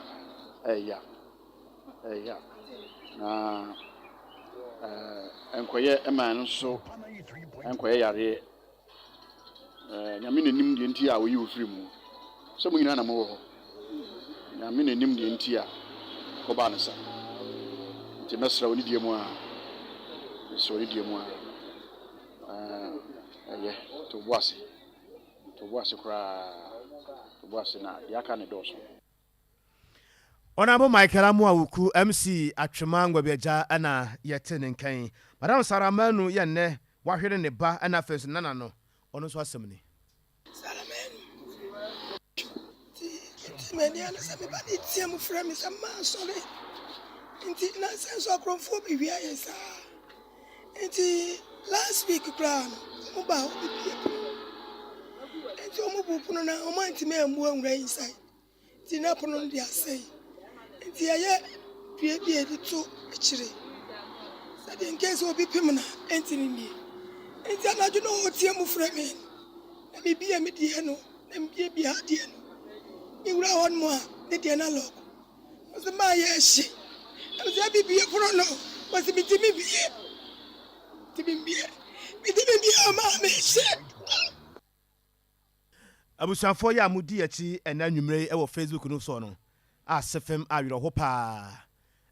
ɛyɛ ya, ɛyɛ ya. Na ɛɛ ɛnkɔyɛ ɛma ɛno nso ɛnkɔyɛ yareɛ. Ɛɛ Nyame na nim deɛ nti a oyi wo firi mu. Sɛ mo nyinaa na mowɔ hɔ. Nyame na nim deɛ nti a ɛkɔbaa no saa. Nti mɛsrɛ wo ne deɛ mu ara, mesrɛ wo ne deɛ mu ara. Ɛyɛ, to wo bo ase. To wo bo ase koraa. To wo bo ase na deɛ aka no dɔɔso. Honourable Michael Amoah Awuku, MC Atwema Ngwabiagya na yɛte ne nka yi. Madam Sarah Manu yɛ nnɛ wahwere ne ba na afei nso ne nana no, ɔno nso asɛm ni. Sarah Manu, Nti metee m'ani ano sɛ me ba no reteam frɛ me sɛ mansɔre. Nti nnansa nso akorɔmfoɔ bɛwia yɛn saa. Nti last week koraa no, wɔn baa hɔ bɛbue pono no. Nti wɔn bu pono no a, wɔn antumi ammu anwura inside. Nti na pono no de asɛe. Nti yɛyɛ dua bi a yɛde to akyire sɛdeɛ in case obi pem no a ɛntumi mmue. Nti anadwo na ɔretea mu frɛ me no, na mebue me deɛ no, na mebuebue ha deɛ no. Mewura hɔ nom a, ne deɛ no alɔɔko. Ɔse maa yɛ hye. Na mese abibue pono no. Ɔse mentumi mmue. Mentumi mmue. Mentumi mmue ɔmaa me hye. Abusuafoɔ yi a mo di akyi ɛnɛ anwummerɛ yi wɔ Facebook no soɔ no asefem awerɛho paa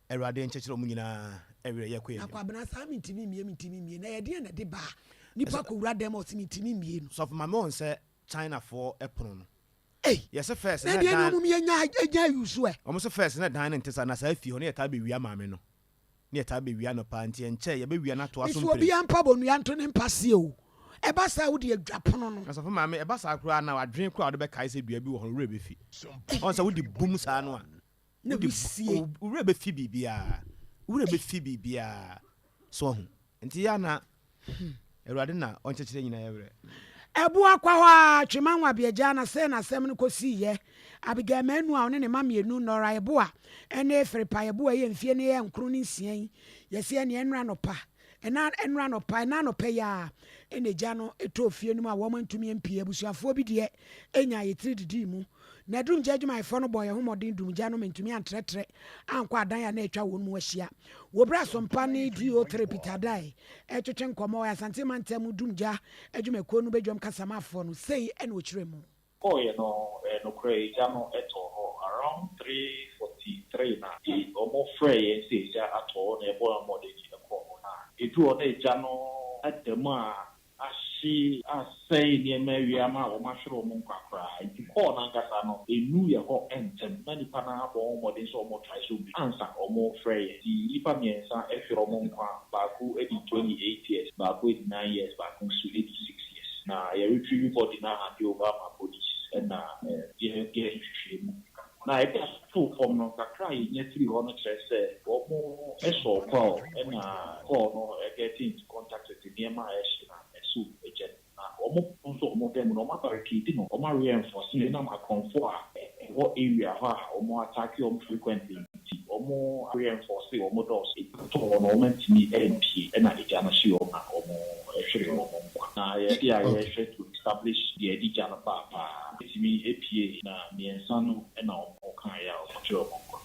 Awurade nkyekyere ɔmo nyinaa werɛ yɛkɔ Na anim. Kwabena saa mentumi mmie mentumi mmie na ɛyɛ deɛn na ɛde ba a nipa kɔwura dɛm a ɔse mentumi mmie no. Sɔfo ma me wɔn sɛ China foɔ pono no Ei yɛse first na na ɛdeɛn ne dan ɔmo yɛ nya nya use ɛ. Ɔmo se first na dan no nte saa na saa fie hɔ no yɛtaa bɛwia maame no. ne yɛtaa bɛwia anɔpa nti ɛnkyɛɛ yɛbɛwia no atoa so Mese mprenu. obiara mpa bɔnua nto ne mpa seɛ o, ɛba saa a wode adwa pono no. Asafo maame, ɛba saa koraa na adwene koraa a wode bɛkae sɛ dua bi wɔ hɔ no, wo werɛ bɛfi. Ɔn sɛ wode bum saa no a, Na wode wisie. wo werɛ bɛfi biribiara. Wo werɛ bɛfi biribiara. So wahu? Nti yɛ a na Awurade na ɔnkyekyere nyina yɛ werɛ. Ɛboa kwa hɔ ara, Twema Nwabiagya na sei na asɛm no kɔsiiɛ. Abigail Manu a ɔne ne mma mmienu, Nora Yeboah ne Philippa Yeboah yɛ mfie no yɛ nkron ne nsia yi, yɛse ɛneɛ nnora anɔpa, ɛna nnora anɔpa, ɛna anɔpa yi ara na egya no tɔɔ fie no mu a wɔn antumi ampue. Abusuafoɔ bi deɛ nyaa yɛ tiri didii mu. Na adurumgya adwumayɛfoɔ no bɔɔ yɛn ho mmɔden dum gya no ma antumi antrɛtrɛ ankɔ adan a na atwa wɔn mu ahyia. Wɔ berɛ a Sompa ne DO3 Peter Addae retwetwe nkɔmmɔ wɔ Asante Mantam mu dumgya adwumakuo no badwam kasamafoɔ no, sei na ɔkyerɛɛ mu. Kɔɔeɛ no, ɛyɛ nokorɛ egya no tɔɔ hɔ around 3:43 na wɔn frɛɛ yɛn sɛ egya atɔ hɔ na yɛbɔɔ yɛn mmɔden kɔɔ hɔ na yɛduruu hɔ na egya no da mu a ahye asɛe nneɛma awie ama wɔahwere wɔn nkwa koraa. Enti call no ankasa no, ɛnnuu yɛn hɔ ntɛm. Na nnipa no ara bɔ wɔn mmɔden sɛ wɔretrae sɛ wɔbɛdu ansa wɔrefrɛ yɛn. Enti nnipa mmiɛnsa hwere wɔn nkwa, baako adi 28 years, baako adi nine years, baako nso adi six years. Na yɛ retrieve body no ahande over ama police na yɛyɛ nhwehwɛmu. Na ɛda too fam no, kakra a yɛnya firii hɔ no kyerɛ sɛ wɔsɔɔ coil na coil no get into contact with nneɛma a ɛhye na ɛso gya no. Na wɔn nso wɔn dan mu no, wɔn abarricade no, wɔn areinforce no ɛnam akorɔmfoɔ a ɛwɔ area hɔ a wɔn attack wɔn frequently nti, wɔn areinforce wɔn doors. Egya tɔɔ hɔ no, wɔn antumi ampue ɛna egya no hyee wɔn na wɔhweree wɔn nkwa. Na yɛde a yɛrehwɛ to establish deɛ ɛde gya no baa paa. Betumi apue na mmiɛnsa no na wɔkaeɛ a wɔkyerɛ wɔn nkwa.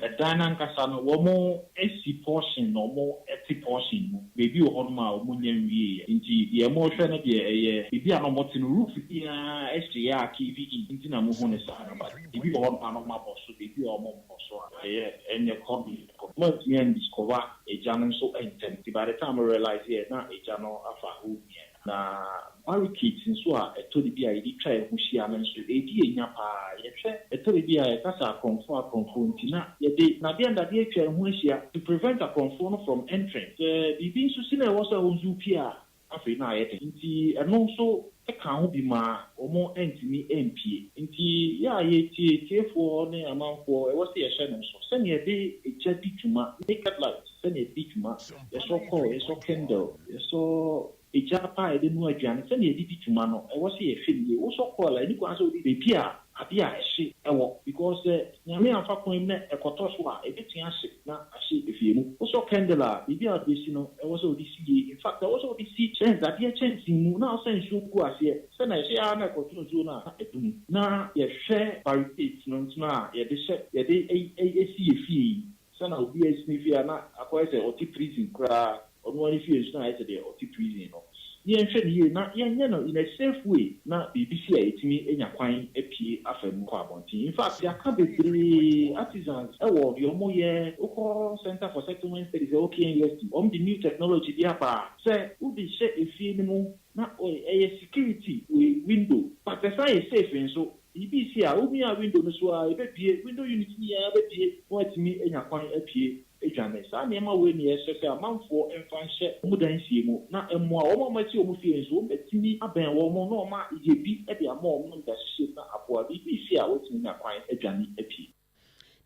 Ɛdan no ankasa no wɔasi portion na wɔte portion mu. Baabi wɔ hɔnom a wɔnnya nwieeɛ. Nti deɛ morehwɛ no deɛ ɛyɛ baabi a na wɔte no roof biara hyeeɛ a cave in nti na mohu no saa no but baabi wɔ hɔnom a na wɔabɔ so baabi a wɔmmɔ so a ɛyɛ ɛnyɛ kɔ deɛ kɔ. Wɔantumi andiscover egya no nso ntɛm nti by the time wɔn realise yɛ na egya no afa hɔ nyinaa. Na barricades nso a ɛtɔ da bi a yɛde twa yɛn ho hyia no nso, ɛredi yɛn nya pa ara. Yɛhwɛ, ɛtɔ da bi a yɛka sɛ akorɔmfoɔ akorɔmfoɔ nti na yɛde nnadeɛ nnadeɛ atwa yɛn ho ahyia to prevent akorɔmfoɔ no from entering. Sɛ biribi nso si na ɛwɔ sɛ wo nso wopue a, afei na ayɛ den. Nti ɛno nso ka ho bi ma wɔantumi ampue. Nti yɛ a yɛtie tiefoɔ ne amanfoɔ, ɛwɔ sɛ yɛhyɛ no nso sɛdeɛ yɛde gya di dwuma, naked light, sɛdeɛ yɛde di dwuma, yɛsɔ coil, yɛsɔ candle, yɛsɔ Egya pa a yɛde noa aduane, sɛnea yɛde di dwuma no, ɛwɔ sɛ yɛhwɛ no yie. Wosɔ coil a, ɛnni kwan sɛ wode baabi a adeɛ a ɛhye wɔ because sɛ Nyame amfa kwan mu na ɛkɔtɔ so a, ɛbɛtumi ahye na ahye efie mu. Wosɔ candle a, biribi a wode bɛsi no, ɛwɔ sɛ wode si yie. In fact, ɛwɔ sɛ wode si kyɛnse, adeɛ kyɛnsee mu na wosɛ nsuo gu aseɛ sɛnea ɛhye ara na ɛkɔtɔ nsuo no a, na adum. Na yɛhwɛ barricades no nso a yɛde hyɛ, yɛde si yɛn fie yi, Sɛ na obi asi ne fie a na akɔyɛ sɛ ɔte prison koraa, ɔno ara ne fie nso na ayɛ sɛ deɛ ɔte prison no. Ne yɛnhwɛ no yie na yɛnyɛ no in a safe way na biribi si a yɛtumi anya kwan apue afa mu kɔ abɔnten. In fact yɛaka bebree, artisans wɔ deɛ wɔyɛ, wokɔ Centre for Settlement Studies ɛwɔ KNUST, wɔde new technology bi aba a sɛ wode hyɛ efie no mu na ɛyɛ security wei window but ɛsan yɛ safe nso. Biribi resi a, womia window no so ara, ebebue, window unit no nyinaa bebue na woatumi anya kwan apue adwane. Saa nneɛma wei na yɛsrɛ sɛ amanfoɔ mfa nhyɛ wɔn dansie mu na mmoa wɔn a wɔasi wɔn fie nso, wɔbɛtumi abɛn wɔn na wɔayɛ bi de ama wɔn na wɔde ahyehyɛ mu na aboa. Biribi resi a, woatumi anya kwan adwane apue.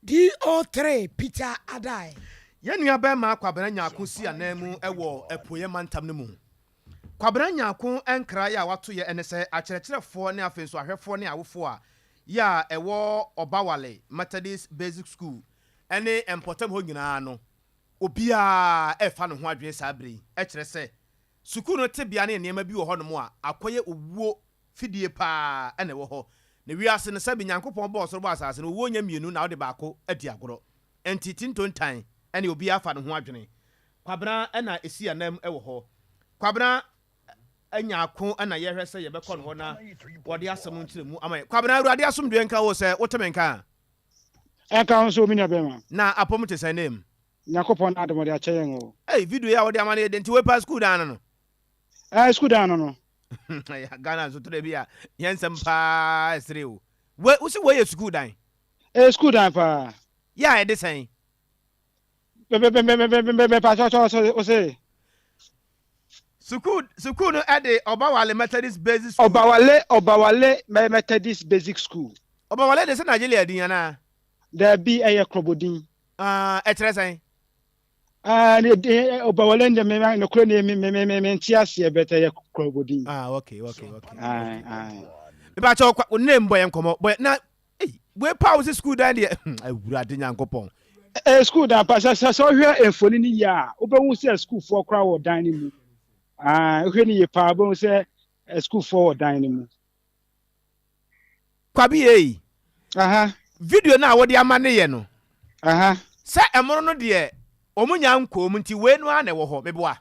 DO3 Peter Addae. Yɛn nua barima Kwabena Nyarko si ananmu wɔ Apueɛ mantam no mu. Kwabena Nyarko nkraeɛ a wato yɛ ne sɛ akyerɛkyerɛfoɔ ne afei nso ahwɛfoɔ ne awofoɔ a yɛ a ɛwɔ Ɔbawale Methodist Basic School ne mpɔtam hɔ nyinaa no obiara refa ne ho adwene saa berɛ yi kyerɛ sɛ sukuu no tebea ne nneɛma bi wɔ hɔnom a akɔyɛ owuo fidie paa na ɛwɔ hɔ. Na wiase no, sɛbe Nyankopɔn bɔɔ soro bɔɔ asase no, owuo nyɛ mmienu na wode baako adi agorɔ. Ɛnti tintontan ne obiara fa ne ho adwene. Kwabena na ɛsi anam wɔ hɔ. Kwabena Nyarko na yɛhwɛ sɛ yɛbɛkɔ ne hɔ na wɔde asɛm no nkyerɛmu ama yɛn. Kwabena, Awurade asomdwoeɛ nka wo sɛ wote me nka a. Ɛnka wo nso me nua bɛrima. Na apɔm te sɛn name? Nyankopɔn n'adom ɔde akyɛ yɛn o. Ei video yi a wode ama no yɛ den nti wei paa school dan no no. Ɛɛ school dan no no. Ghana nso tɔrɔ bi a yɛn nsɛm paa ɛsere o. Wei wosi wei yɛ sukuu dan? Ɛyɛ sukuu dan paa. Yɛ a ɛde sɛn? Bɛbɛbɛbɛbɛbɛ ose. Sukuu sukuu no ɛde Ɔbawale Methodist Basic School. Ɔbawale Ɔbawale Methodist Basic School. Ɔbawale de sɛ Nigeria din anaa? Daabi ɛyɛ Krobo din. Ah ɛkyerɛ sɛn? Ah, ne de Obawale de me no kure ne me me me me nti aseɛ bɛtɛ yɛ kurɔbɔ din. Ah, okay, okay, okay. Aye, aye. Me ba kyɛw kwa ne mbɔ yɛn nkɔmɔ. Bɔ na ei, we pa wo se school dan deɛ. Awurade Nyankopɔn. Eh, school dan pa sɛ sɛ sɛ wohwɛ mfoni no yie a, wobɛhu sɛ sukuufoɔ koraa wɔ dan no mu. Ah, wohwɛ no yie paa wobɛhu sɛ sukuufoɔ wɔ dan no mu. Kwabi ei. Aha. Video no a wode ama ne yɛ no. Aha. Sɛ ɛmono no deɛ wɔn nya nkɔɔ mu nti wei no ara na ɛwɔ hɔ, meboa?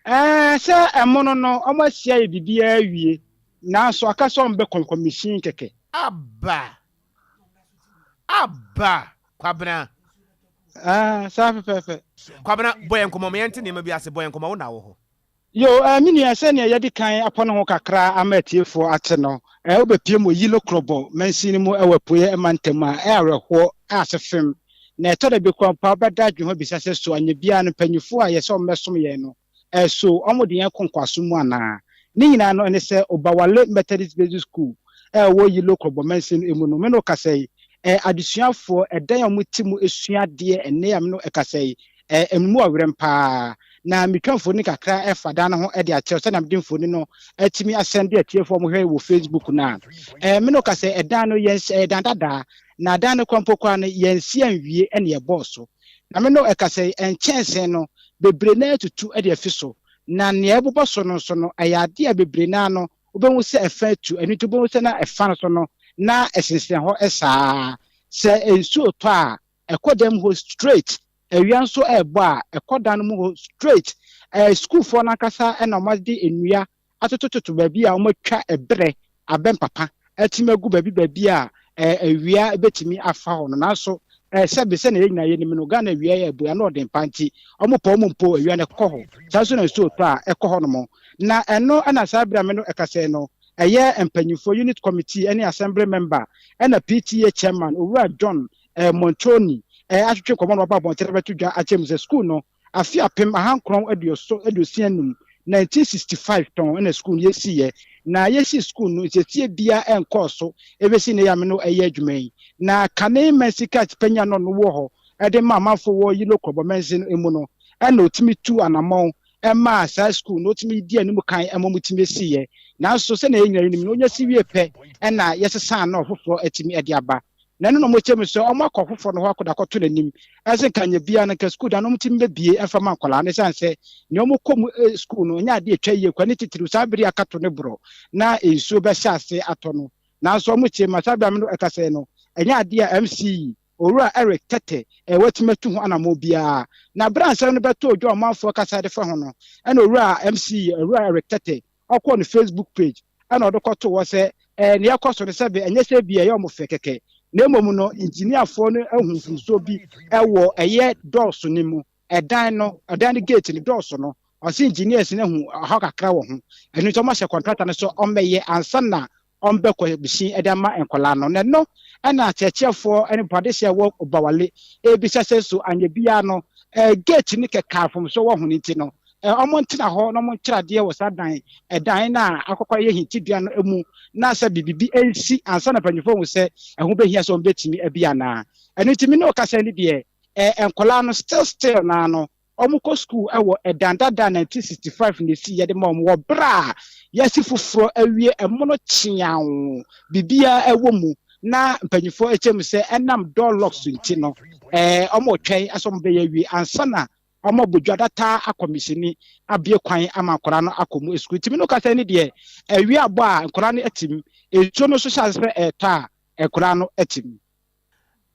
Ɛɛ, sɛ ɛmono no wɔn asia yɛ biribiara awie, nanso aka sɛ wɔn bɛ kɔmkɔmihyin kɛkɛ. Aba! Aba! Kwabena. Ɛɛ, saa pɛpɛɛpɛ. Kwabena, bɔ yɛn nkɔmmɔ ma yɛnte nneɛma bi ase, bɔ yɛn nkɔmmɔ, wo na wɔ hɔ. Yo, eh, me nua, sɛnea yɛadi kan apɔ ne ho kakra ama atiefoɔ ate no, eh, wobɛpue mu wɔ Yilo Krobo mansin no mu wɔ Apueɛ mantam a, ɛyɛ awerɛhoɔ, ɛyɛ asefem, na ɛtɔ da bi koraa mpo a wobɛda adwene ho abisa sɛ, so anyɛ biara no mpanyimfoɔ a yɛsɛ wɔmmɛsom yɛn no, eh, so wɔde yɛn kɔ nkoasom mu anaa? Ne nyinaa no ne sɛ Obawale Methodist Basic School a ɛwɔ Yilo Krobo mansin no mu no, me ne wo kasa yi, eh, adesuafoɔ, ɛdan a wɔte mu sua adeɛ ɛnnɛ a me ne wo kasa yi, Emu ɔwerɛm paa. Na metwa mfoni kakra fa dan no ho de akyerɛw sɛnea mede mfoni no atumi asɛnde atiefo a wɔhwɛ wɔ Facebook no a. Me ne wo ka sɛ ɛdan no yɛn ɛyɛ dan dadaa, na dan no koraa mpo koraa no yɛnsi anwie na yɛbɔɔ so. Na me ne wo ka sɛ nkyɛnsee no bebree no ara atutu de afi so, na nea ɛbobɔ so no nso no ɛyɛ ade a bebree no ara no wobɛhu sɛ ɛfa atu, ɛno nti wobɛhu sɛ na ɛfa no so no na ɛsensɛn hɔ saa. Sɛ nsuo tɔ a ɛkɔ dan mu hɔ straight, awia nso ɛrebɔ a, ɛkɔ dan no mu hɔ straight. Ɛɛ sukuufoɔ no ankasa na wɔde nnua atotototo baabi a wɔatwa ɛberɛ abɛn papa atumi agu baabi baabi a ɛɛ awia bɛtumi afa hɔ no. Nanso ɛɛ sɛbe sɛdeɛ yɛn nyinaa yɛnim no, Ghana awia yɛ abu, ano ɔden paa nti wɔpɛ wɔn mpo awia no ɛkɔ hɔ. Saa nso na nsuo tɔ a ɛkɔ hɔnom. Na ɛno na saa berɛ a me no ɛkasa yi no, ɛyɛ mpanyinfoɔ, unit committee ne assembly member ɛna PTA chairman Owura John eh, Montoni eh, atwetwe nkɔmmɔ na waba abɔnten abɛto dwa akyerɛ mu sɛ sukuu no afe 1965, 1965 tɔn na sukuu no yɛsiiɛ na yɛsii sukuu no nsiesie biara ɛnkɔɔ so ɛbɛsi nnɛ yi a me no ɛyɛ adwuma yi na kane mansin kat panyin a na ɔno wɔ hɔ ɛde ma amanfoɔ wɔ Yilo Krɔbɔ mansin no mu no ɛna ɔtumi tu anamɔn ɛmaa saa sukuu no otumi di anim kan ma wɔtumi siiɛ. Nanso sɛnea yɛn nyinaa yɛnim no, onya si wie pɛ na yɛsesaa na ɔfoforɔ atumi de aba. Na ɛno na wɔkyerɛ mu sɛ wɔakɔ ɔfoforɔ no hɔ akɔda akɔto n'anim sɛ nka anyɛ biara no nka sukuu dan no wɔtumi bɛbie mfa ma nkwadaa no ɛsiane sɛ nea wɔkɔ mu sukuu no ɛnyɛ adeɛ ɛtwa yie kwa ne titiriw saa bere a akato ne borɔ na nsuo bɛhyɛ ase atɔ no. Nanso wɔkyerɛ mu a saa bere a me no ɛkasa yi no ɛnyɛ adeɛ a MC Owura Eric Tetteh a watumi atu ho anammɔn biara. Na bere a nsɛm no bɛtɔɔ dwa a ɔmanfoɔ kasa de fa ho no, ɛna Owura MC, Owura Eric Tetteh, ɔkɔɔ ne Facebook page ɛna ɔde kɔtoo hɔ sɛ, ɛɛ nea ɛkɔ so no sɛbe ɛnyɛ sɛ ebia ɛyɛ wɔn fɛ kɛkɛ, na mmom no engineerfoɔ no ahu mfomsoɔ bi wɔ ɛyɛ dɔɔso no mu, ɛdan no, ɛdan no gate no dɔɔso no, ɔse engineers no ahu ɔhaw kakra wɔ ho, ɛno nti wɔahyɛ contractor no sɛ ɔmmɛyɛ ansa na ɔmbɛkɔ bisin de ama nkwadaa no, na ɛno na akyerɛkyerɛfoɔ ne mpoadehyeɛ a ɛwɔ Obawale rebisa sɛ so anyɛ biara no gate no kɛkɛ a mfomsoɔ wɔ ho no nti no wɔntena hɔ na wɔnkyerɛ adeɛ wɔ saa dan ɛdan no a akɔkɔ ayɛ hintidua no mu na sɛ biribi nsi ansa na mpanyinfoɔ ahu sɛ ɛho bɛhia sɛ wɔbɛtumi abi anaa. Ɛno nti me ne wo kasa yi deɛ nkwadaa no still still naa no Wɔkɔ sukuu wɔ ɛdan dada a 1965 na esi yɛde ma wɔn wɔ bere a yɛasi foforɔ awie ɛmono kyeaw biribiara wɔ mu na mpanyinfoɔ kyerɛ mu sɛ ɛnam door locks nti no ɛɛ wɔretwɛn sɛ wɔbɛyɛ awie ansa na wɔabɔ dwa data akɔ misini abue kwan ama nkwadaa no akɔ mu sukuu nti me no kasa ni deɛ awia abɔ a nkwadaa no atim nsuo no nso hyɛ ase sɛ ɛretɔ a nkwadaa no atim.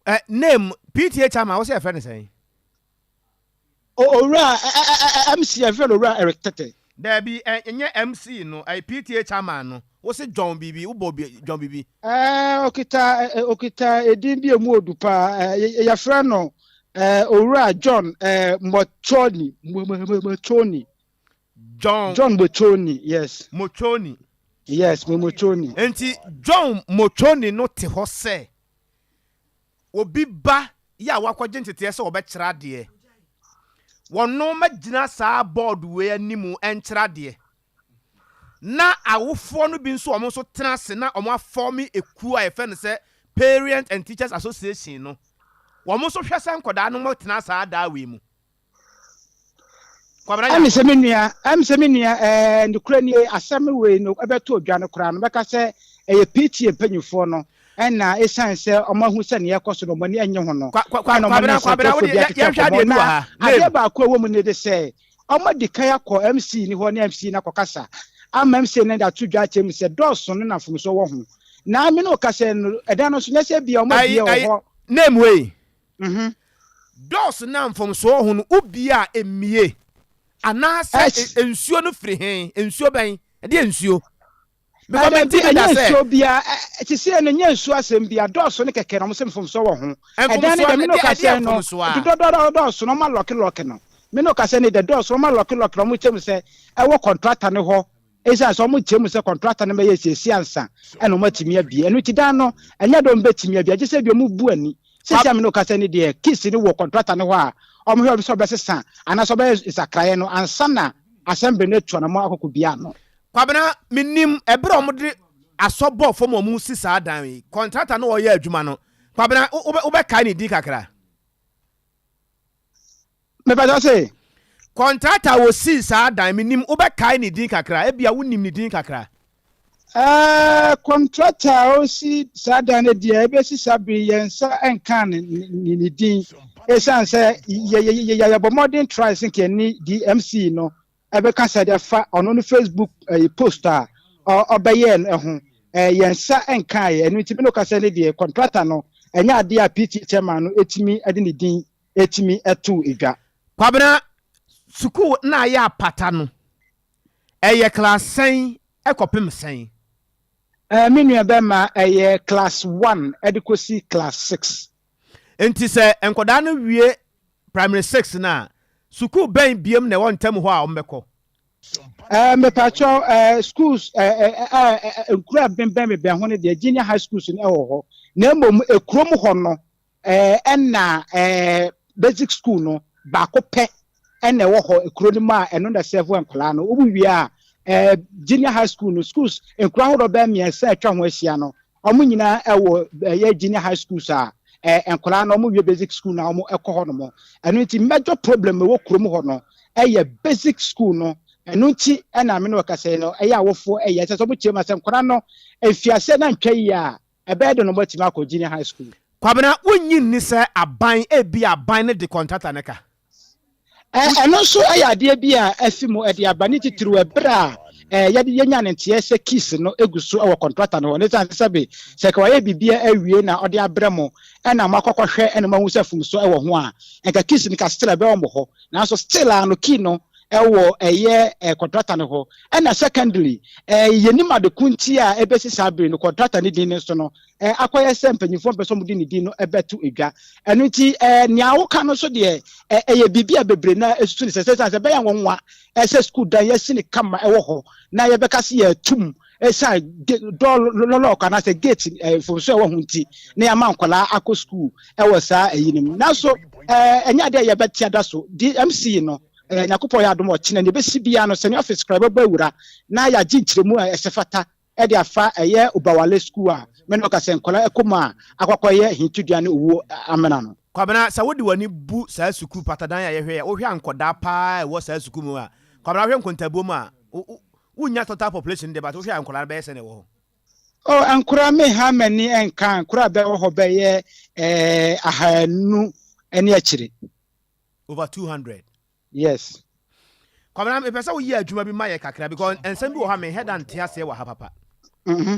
Ɛ name PTA chairman wo sɛ yɛfrɛ no sɛn? Owura MC yɛfrɛ no Owura Eric Tete. Daabi ɛnyɛ MC no ɛyɛ PTA chairman no wo se John biribi wo bɔ John biribi. Ɛɛ okita okita edin bi emu odu paa yɛfrɛ no Owura John Mochoni Mochoni. John. John Mochoni yes. Mochoni. Yes Mochoni. Nti John Mochoni no te hɔ sɛ obi ba yi a wakɔgye nteteɛ sɛ ɔbɛkyerɛ adeɛ, wɔno mɛgyina saa board wei anim nkyerɛ adeɛ, na awofoɔ no bi nso wɔn nso tena ase na wɔn afɔme ekuo a yɛfrɛ no sɛ Parent and Teachers Association no, wɔn nso hwɛ sɛ nkwadaa no tena saa daa wei mu. Kwabena Ɛne Nyarko. sɛ me nua, ɛne sɛ me nua, ɛɛ, nokorɛ nie, asɛm wei no ɛbɛtɔ dwa no koraa no, mɛka sɛ ɛyɛ PTA mpanyinfoɔ no ɛna ɛsiane sɛ wɔn ahu sɛ nea ɛkɔ so no wɔn ani nnye ho no, Kwa, kwa, kwa, ɛna wɔn ne Kwabena, Kwabena, wo nsɛntwerɛfoɔ deɛ bi yɛ, atwetwe yɛnhwɛ nkɔmmɔ. adeɛ bi wɔ Na ha. adeɛ Name. baako a ɛwɔ mu ne de sɛ, wɔn adi kan akɔ MC no hɔ ne MC no akɔkasa ama MC no de ato dwa akyerɛ mu sɛ dɔɔso no na mfomsoɔ wɔ ho. Na me ne wo kasa yi no, ɛdan no nso, nyɛ sɛ ebia wɔn Ayi abue wɔ ayi hɔ. name wei. Mhm. Doors no a mfomsoɔ wɔ ho no, wobue a ɛmmue? Anaasɛ Ɛs. nsuo no firi he? Nsuo bɛn? Ɛdeɛ nsuo? Because Ɛdabi, mente bi da ɛnyɛ sɛ. nsuo biara, ɛ, te sɛ no, ɛnyɛ nsuo asɛm biara, dɔɔso no kɛkɛ na wɔn sɛ mfomsoɔ wɔ ho. Ɛdan no Mfomsoɔ deɛ, no, me ne wo ɛdeɛ kasa ɛdeɛ yi no, mfomsoɔ a? dodɔdɔdɔ dɔɔso no, wɔn alɔke lɔke no. Me ne wo kasa yi deɛ, dɔɔso no, wɔn alɔke lɔke no, wɔn kyɛ mu sɛ ɛwɔ kɔntrata no hɔ, esiane sɛ wɔn kyɛ mu sɛ kɔntrata no bɛyɛ siesie ansa ɛna wɔn atumi abie. Ɛno nti dan no, ɛnyɛ dɛ wɔn bɛtumi abie, agye sɛ ebi wɔn bu ani. Kwa. Seesei a me ne wo kasa yi deɛ, keys no wɔ kɔntrata no hɔ a, wɔn hwɛ sɛ wɔbɛsesa anaasɛ wɔbɛyɛ nsakraeɛ no ansa na assembly no atu anamɔ akɔkɔ bie ano. Kwabena, mennim ɛberɛ a wɔde asɔ bɔɔ fam a wɔresi saa dan yi, kɔntrata no a ɔreyɛ adwuma no, Kwabena, wobɛkae ne din kakra? Mepatɔ se? Kɔntrata a wɔsii saa dan, mennim, wobɛkae ne din kakra? Ebia wonim ne din kakra. Ɛɛ, kɔntrata a ɔresi saa dan no deɛ, ɛbɛsi saa bere yi, yɛn nsa nkaa ne, ne, ne din. Esiane sɛ yɛ, yɛ, yɛ, yɛbɔ mmɔden trae sɛ nka yɛne DMC no ɛbɛkasa de afa ɔno no Facebook ɛyi post a ɔbɛyɛɛ no ho. Ɛɛ yɛn nsa nkaeɛ, ɛno nti me ne wo kasa ne deɛ contractor no ɛnyɛ adeɛ a PTA chairman no ɛtumi de ne din ɛtumi ɛtoo dwa. Kwabena, sukuu na ayɛ apata no, ɛyɛ class sɛn kɔpem sɛn? Ɛɛ me nua bɛma, ɛyɛ class one ɛde kɔsi class six. Nti sɛ nkwadaa no wie primary 6 no a, sukuu bɛn biom na ɛwɔ ntam hɔ a wɔbɛkɔ? Eh, mepakyɛw, eh, schools, eh, eh, eh, eh, nkuro a bɛnbɛn bɛbɛn ho no deɛ, junior high schools no ɛwɔ hɔ. Na mmom, ekurom hɔ no, eh, ɛna eh, basic school no, baako pɛ ɛna ɛwɔ hɔ ekuro no mu a ɛno na sɛvo nkwadaa no. Wowu wie a, eh, junior high school no, schools, nkuro ahodoɔ bɛyɛ mmiɛnsa atwa ho ahyia no, Wɔn nyinaa wɔ ɛyɛ junior high schools a nkwadaa no wɔn wie basic school na wɔn kɔ hɔ nom. Ɛno nti major problem ɛwɔ kurom hɔ no ɛyɛ basic school no. Ɛno nti ɛna me ne wo kasa yi no ɛyɛ awofoɔ ɛyɛ ɛsɛ sɛ wɔn kyerɛ mu sɛ nkwadaa no mfiaseɛ na ntwa yie a ɛbɛyɛ den na wɔn atumi akɔ junior high school. Kwabena, wonnye nni sɛ aban, ebia aban no de kɔntrata no ka? Ɛno nso yɛ adeɛ bi a afi mu de aba, ne titiriw ɛberɛ a yɛde yɛnya ne nteɛ sɛ keys no gu so wɔ kɔntrata no hɔ. Ne sane sɛbe sɛ nka wayɛ biribiara awie na ɔde abrɛ mo na moakɔ akɔhwɛ na moahu sɛ mfomsoɔ wɔ ho a, nka keys no ka still ɛbɛwɔ mo hɔ. Nanso still ara no key no wɔ ɛyɛ kɔntrata no hɔ. Ɛna secondly, yɛnim ade ko nti a ɛbɛsi saa bere no kɔntrata no din no nso no akɔyɛ sɛ mpanyimfoɔ mpɛ sɛ wɔde ne din no bɛto dwa. Ɛno nti, nea woka no nso deɛ, ɛyɛ biribi a bebree no ara susu no sɛ, sɛ sɛ ɛbɛyɛ nwonwa sɛ sukuu dan yɛasi no kama wɔ hɔ na yɛbɛka sɛ yɛatum ɛsiane dɔɔ lɔlɔɔkɔ anaasɛ gate mfomso a ɛwɔ ho nti na yɛama nkwadaa akɔ sukuu wɔ saa ayi no mu. Nanso ɛnyɛ adeɛ a yɛbɛte ada so. DMC no, Nyankopɔn yɛ adom a ɔkyena nea ɛbɛsi biara no, sɛnea office koraa yɛbɛbɔ awura na yɛagye nkyerɛmu a ɛsɛ fata de afa ɛyɛ Obawale sukuu a me ne wo kasa yi nkwadaa kɔ mu a akɔ akɔyɛ hintidua ne owuo amena no. Kwabena, sɛ wode w'ani bu saa sukuu patadan a yɛhwɛ yi a, wohwɛ a nkwadaa paa a ɛwɔ saa sukuu mu a, Kwabena wohwɛ nkontabuo mu a, wonnya total population no deɛ but wohwɛ a nkwadaa no bɛyɛ sɛn na ɛwɔ hɔ? Oh, nkwadaa menha m'ani nka, nkwadaa a bɛwɔ hɔ bɛyɛ eh, ahanu ne akyire. Over 200. Yes. Kwabena mepɛ sɛ woyɛ adwuma bi ma yɛ kakra because nsɛm bi wɔ hɔ a menhɛ da nte aseɛ wɔ ha papa. Mm-hmm.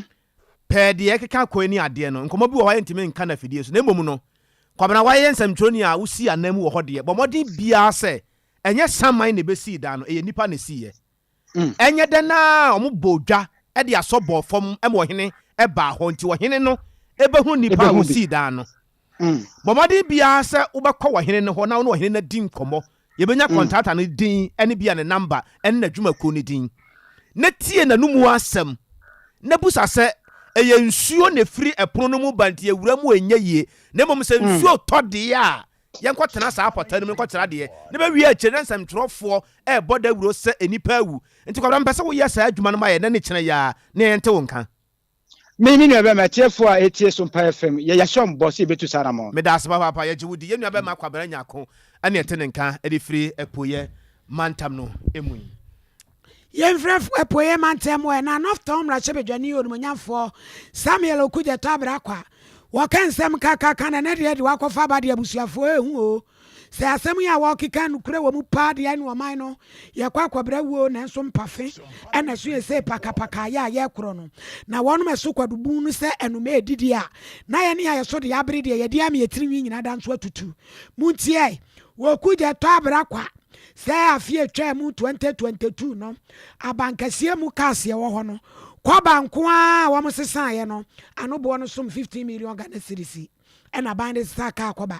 Pɛɛ deɛ ɛkeka kɔ ne adeɛ no nkɔmmɔ bi wɔ hɔ a yɛntumi nka no afidie so na mmom no Kwabena wayɛ nsɛmtwerɛni a wosii anan mu wɔ hɔ deɛ bɔ mmɔden biara sɛ ɛnyɛ saman na ɛbɛsii dan no ɛyɛ nnipa na ɛsiiɛ. Mm. Ɛnyɛ dɛn ara a wɔbɔɔ dwa de asɔ bɔɔ fam ma ɔhene baa hɔ nti ɔhene no bɛhunu nnipa a Ɛbɛhu bi. wɔsii dan no. Mm. Bɔ mmɔden biara sɛ wobɛkɔ ɔhene no hɔ na wo ne ɔhene no adi nkɔmmɔ. Yɛbɛnya Mm. kɔntrata no din ne bia ne namba ne n'adwumakuo no din. Na tie n'anomu asɛm na busa sɛ ɛyɛ nsuo na ɛfiri ɛpono no mu ba nti awura mu ɛnyɛ yie na mmom sɛ Mm. nsuo tɔ deɛ a yɛnkɔtena saa pɔta no mu nkɔkyerɛ adeɛ na bɛwie akyire na nsɛmtwerɛfoɔ ɛrebɔ dawuro sɛ nnipa awu. Nti Kwabena mepɛ sɛ woyɛ saa adwuma no ma yɛn na ne kyena yi ara na yɛnte wo nka. Me me nua bɛma atiefo a etie Sompa FM yɛ yɛahyɛ wɔn bɔ sɛ yɛbɛtu saa anamɔn. Meda ase papaapa, yɛgye wo di. Yɛn nua bɛma Kwabena Nyarko ɛne ɛte ne nka de firi Apueɛ mantam no mu yi. Yɛmfrɛ Apueɛ mantam mu ɛ na North Tɔn mmarahyɛbadwani Onimonyamfoɔ Samuel Okudzeto Abrah Kwa. Wɔka nsɛm kakaka na ɛnɛ deɛ de wakɔfa aba deɛ abusuafoɔ ɛhu o. Sɛ asɛm yi a wɔrekeka nokorɛ wɔ mu paa deɛ ɛne ɔman no yɛkɔ akɔbrɛ wuo nanso mpafe ɛna ɛso yɛ sei pakapaka yɛ a yɛkorɔ no na wɔnom ɛso kwadubun no sɛ ɛnoma ɛdidi a na yɛne a yɛso deɛ abere deɛ yɛde ama yɛ tirinwi nyina da nso atutu. Montie! Wɔku gya tɔ abra kwa sɛ afe a ɛtwaa mu 2022 no abankɛseɛ mu cars ɛwɔ hɔ no kɔba nko ara a wɔn sesaeɛ no ano boɔ no som 15 million Ghana cedis ɛna aban de sesa kaa kɔba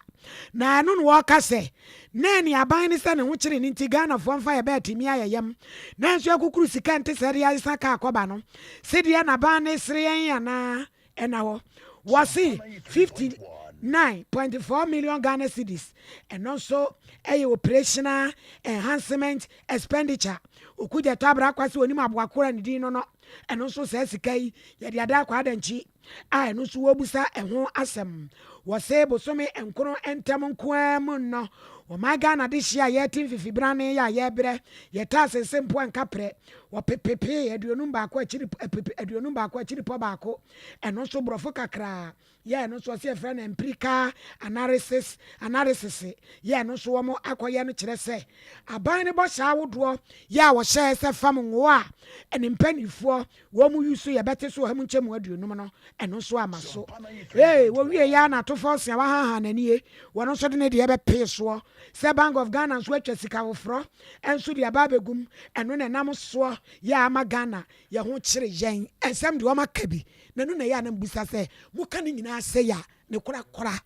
na ɛno na wɔka sɛ na ɛne aban ne sɛ ne ho kyere no nti Ghanafoɔ mfa yɛ bɛɛte mmea yɛ yam nanso akukuru sika nte sɛ de asesa kaa kɔba no sedeɛ na aban ne sere yɛn anaa Ɛna hɔ wɔse 59.4 million Ghana cedis, ɛno nso ɛyɛ operational enhancement expenditure. Okudzeto Abrah Kwasi onim aboa koro a ne din no no, ɛno nso saa sika yi yɛde ada akɔ adankyi a ɛno nso wɔbusa ɛho asɛm. Wɔse bosome nkono ntam nko ara mu no, ɔman Ghana dehyeɛ a yɛte mfifibrane yɛ a yɛbrɛ, yɛtaa sese mpo a nkaprɛ, Wɔpepepee 51 akyiri pepe 51 akyiripɔ baako, ɛno nso borɔfo kakraa, yɛ ɛno nso ɔse yɛfrɛ no empirical analysis analysis yɛ ɛno nso wɔn akɔyɛ no kyerɛ sɛ aban no bɔhyɛ ahodoɔ yɛ a wɔhyɛɛ sɛ fam ngo a ne mpaninfoɔ wɔn mu use yɛbɛte so ɔha mu nkyɛmu 50 no ɛno nso ama so. Ee wɔwie yɛ a na Ato Forson a wahaha n'anie wɔn nso de ne deɛ bɛpee soɔ sɛ Bank of Ghana nso atwa sika foforɔ nso de aba abɛgu mu, ɛno na ɛnam soɔ yɛ a ama Ghana yɛ ho kyere yɛn. Nsɛm deɛ wɔn aka bi, na ɛno na ɛyɛ a na mebisa sɛ, moka ne nyinaa sei a, ne korakora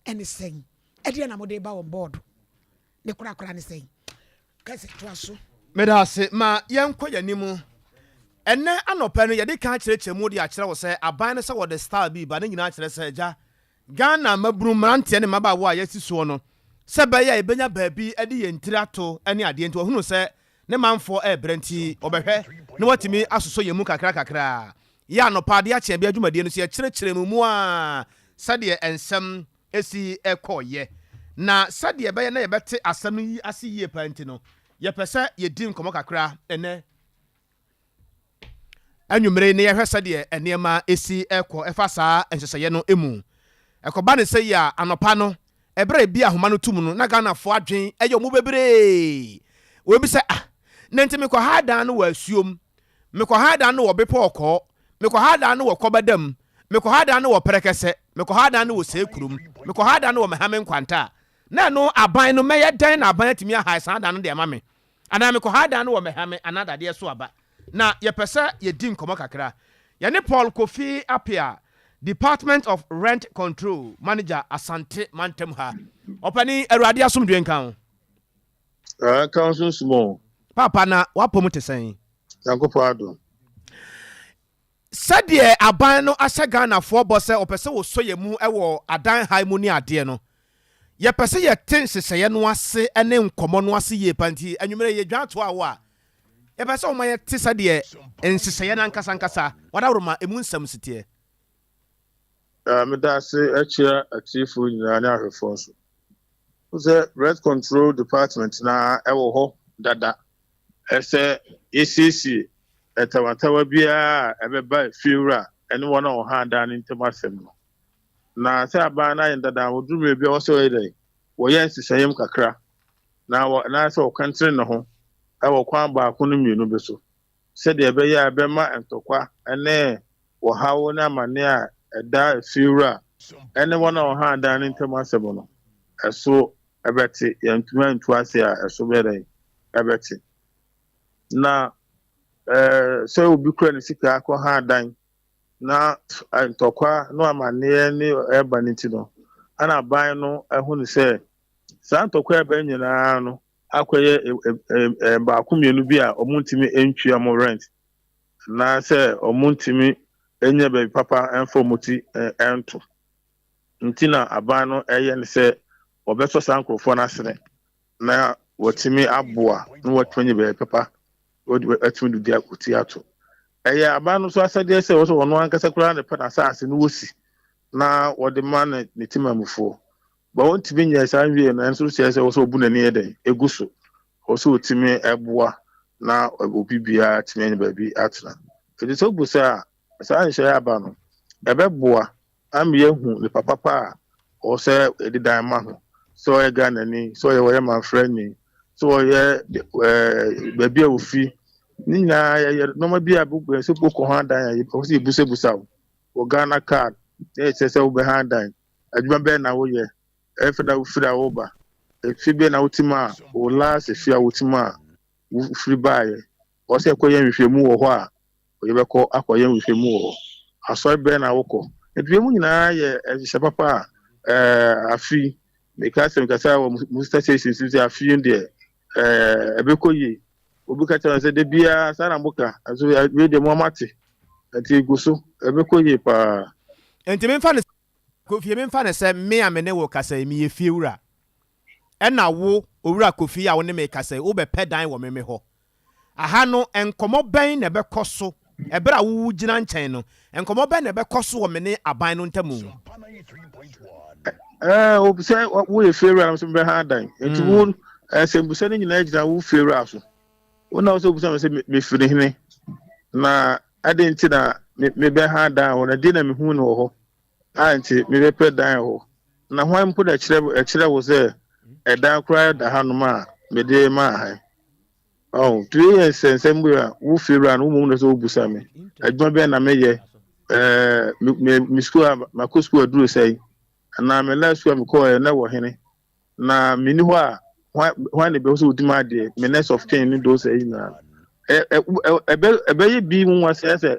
ne sɛn? Ɛdeɛn na mode reba wɔn bɔɔdo? Ne korakora ne sɛn? Kɛse, toa so. Meda ase. Ma yɛnkɔ yɛn anim. Ɛnnɛ anɔpa no, yɛde kan akyerɛkyerɛ mu de akyerɛ wo sɛ aban no sɛ wɔde style bi reba, ne nyinaa kyerɛ sɛ agya, Ghana mmabunu, mmeranteɛ ne mmabaawa a yɛasi soɔ no, sɛ ɛbɛyɛ a yɛbɛnya baabi de yɛn tiri ato ne adeɛ nti, wɔhunu sɛ ne manfoɔ rebrɛ nti, wɔbɛhwɛ na wɔatumi asosɔ yɛn mu kakra kakra. Yɛ anɔpa adeɛ akye abia dwumadie no so, yɛkyerɛkyerɛ mu mu ara sɛdeɛ nsɛm si kɔeɛ. Na sɛdeɛ ɛbɛyɛ na yɛbɛte asɛm no yi ase yie paa nti no, yɛpɛ sɛ yɛdi nkɔmmɔ kakra ɛnnɛ. Anwummere yi na yɛhwɛ sɛdeɛ nneɛma si kɔ ɛfa saa nhyehyɛeɛ no mu. Ɛkɔba no sei a, anɔpa no, ɛberɛ a ebi ahoma no tum no, na Ghanafoɔ adwen yɛ wɔn bebree. Wɔbi sɛ, ah, na nti mekɔhaa dan no wɔ asuom, mekɔhaa dan no wɔ Bepɔ Ɔkɔɔ, mekɔhaa dan no wɔ Kɔbadam, mekɔhaa dan no wɔ Prɛkɛsɛ, mekɔhaa dan no wɔ Sɛɛ Kurom, mekɔhaa dan no wɔ Mehame Nkwanta a, na ɛno aban no, mɛyɛ dɛn na aban atumi ahae saa dan no de ama me? Anaa mekɔhaa dan no wɔ Mɛhame anaa dadeɛ so aba. Na yɛpɛ sɛ yɛdi nkɔmmɔ kakra. Yɛne Paul Kofi Appiah, Department of Rent Control Manager Asante mantam ha. Ɔpanin, Awurade asomdwoeɛ nka wo. Ah, nka wo nso nsom o. Paapa, na w'apɔ mu te sɛn? Nyankopɔn adom. Sɛdeɛ aban no ahyɛ Ghanafoɔ bɔ sɛ wɔpɛ sɛ wɔsɔ yɛn mu wɔ adan hae mu ne adeɛ no, yɛpɛ sɛ yɛte nhyehyɛeɛ no ase ne nkɔmmɔ no ase yie pa nti anwummerɛ yi yɛdwan toa wo a, yɛpɛ sɛ woma yɛte sɛdeɛ nhyehyɛeɛ no ankasa ankasa, w'adaworoma, ɛmu nsɛm si teɛ. Meda ase akyia atiefoɔ nyinaa ne ahwɛfoɔ nso. Wo sɛ Rent Control Department na ɛwɔ hɔ dada sɛ yɛsiesie tawatawa biara a ɛbɛba efiewura ne wɔn a wɔha dan no ntam asɛm no. Na sɛ aban no ayɛ no dada a, wɔduru mmerɛ bi a wɔsɛ wɔyɛ dɛn? Wɔyɛ nhyehyɛeɛ mu kakra na wɔ anaasɛ wɔkɛntene ne ho wɔ kwan baako no mmienu bi so sɛdeɛ ɛbɛyɛ a ɛbɛma ntɔkwa ne ɔhaw ne amanneɛ a ɛda efiewura ne wɔn a wɔha dan no ntam asɛm no, ɛso bɛte. Yɛantumi antu ase a, ɛso bɛyɛ dɛn? Ɛbɛte. Na sɛ obi kura ne sika kɔha dan na ntɔkwa no amanneɛ ne ɛba no nti no, ɛna aban no ahu no sɛ saa ntɔkwa ɛba nyinaa no akɔyɛ baako mmienu bi a wɔntumi ntua mo rent anaasɛ wɔntumi nyɛ baabi papa mfa wɔn ti nto. Nti na aban no ɛyɛ no sɛ wɔbɛsɔ saa nkurɔfoɔ no asene na wɔatumi aboa na wɔatumi anya baabi papa wɔatumi de ti ato. Ɛyɛ aban no nso asɛdeɛ sɛ wɔsɛ wɔn ankasa koraa na ɛpɛ n'asase no wɔsi na wɔde ma ne ne temamufoɔ. Ba wɔntumi nyɛ saa nwie no, ɛnso kyerɛ sɛ wɔsɛ wɔbu n'ani yɛ dɛn egu so. Wɔsɛ wɔtumi ɛboa na obi biara tumi anya baabi atena. Ɛti sɛ wobu sɛ a saa nhyehyɛeɛ aba no ɛbɛboa ama yɛahu nipa papa a ɔwɔ sɛ yɛde dan ma no. Sɛ ɔyɛ Ghanani, sɛ ɔyɛ ɔyɛ Manfrani, sɛ ɔyɛ ɛɛ baabi a ofi, ne nyinaa yɛyɛ nneɛma bi a sɛ wokɔ ho adan a ɛwɔ sɛ yɛbusabusa wo wɔ Ghana card na yɛkyerɛ sɛ wobɛha adan, adwuma bɛn na woyɛ, ɛfɛ na wofiri a woba, efi bɛn na wotim a wo last efi a wotim a wofiri baeɛ. Ɛwɔ sɛ yɛkɔyɛ nhwehwɛmu wɔ hɔ a, yɛbɛkɔ akɔyɛ nhwehwɛmu wɔ hɔ. Asɔre bɛn na wokɔ? Nti wei mu nyinaa yɛ nhyehyɛ papa a ɛɛ afe yi meka sɛ mekasa wɔ mo sister station so sɛ afe yi deɛ ɛɛ ɛbɛkɔ yie. Obi ka kyerɛ me sɛ da biara saa na moka nso wei deɛ mo amate nti egu so ɛbɛkɔ yie paa. Nti memfa no Kofi memfa no sɛ me a me ne wo rekasa yi meyɛ fiewura ɛna wo Owura Kofi a wo ne me rekasa yi wobɛpɛ dan wɔ me me hɔ. Aha no, nkɔmmɔ bɛn na ɛbɛkɔ so bere a woregyina nkyɛn no? Nkɔmmɔ bɛn na ɛbɛkɔ so wɔ me ne aban no ntam? Ɛɛ, sɛ woyɛ fiewura na nso bɛha dan. Nti wo nsɛmbusa no nyinaa gyina wo fiewura so. Wo na wo sɛ wobusa me sɛ mefiri hene na adɛn nti na mebɛha dan hɔ na deɛ na mehu no wɔ hɔ a nti mebɛpɛ dan hɔ. Na hwan mpo na ɛkyerɛ wo sɛ ɛdan koraa da hanom a mede maa han? Ɔho, nti wei yɛ nsɛnsɛm bi a wo fiewura no, wo mmom na sɛ wobusa me. Adwuma bɛn na meyɛ? Ɛɛ, me, me, me sukuu a makɔ sukuu aduru sɛn? Anaa me last sukuu a mekɔɔɛ na ɛwɔ hene? Na menni hɔ a, hwan, hwan na ɛbɛwɔ sɛ ɔdi m'adeɛ? Me next of kin ne those ɛyi nyinaa. Ɛ, ɛ, ɛ, ɛbɛ, ɛbɛyɛ bi nwanwa sɛ sɛ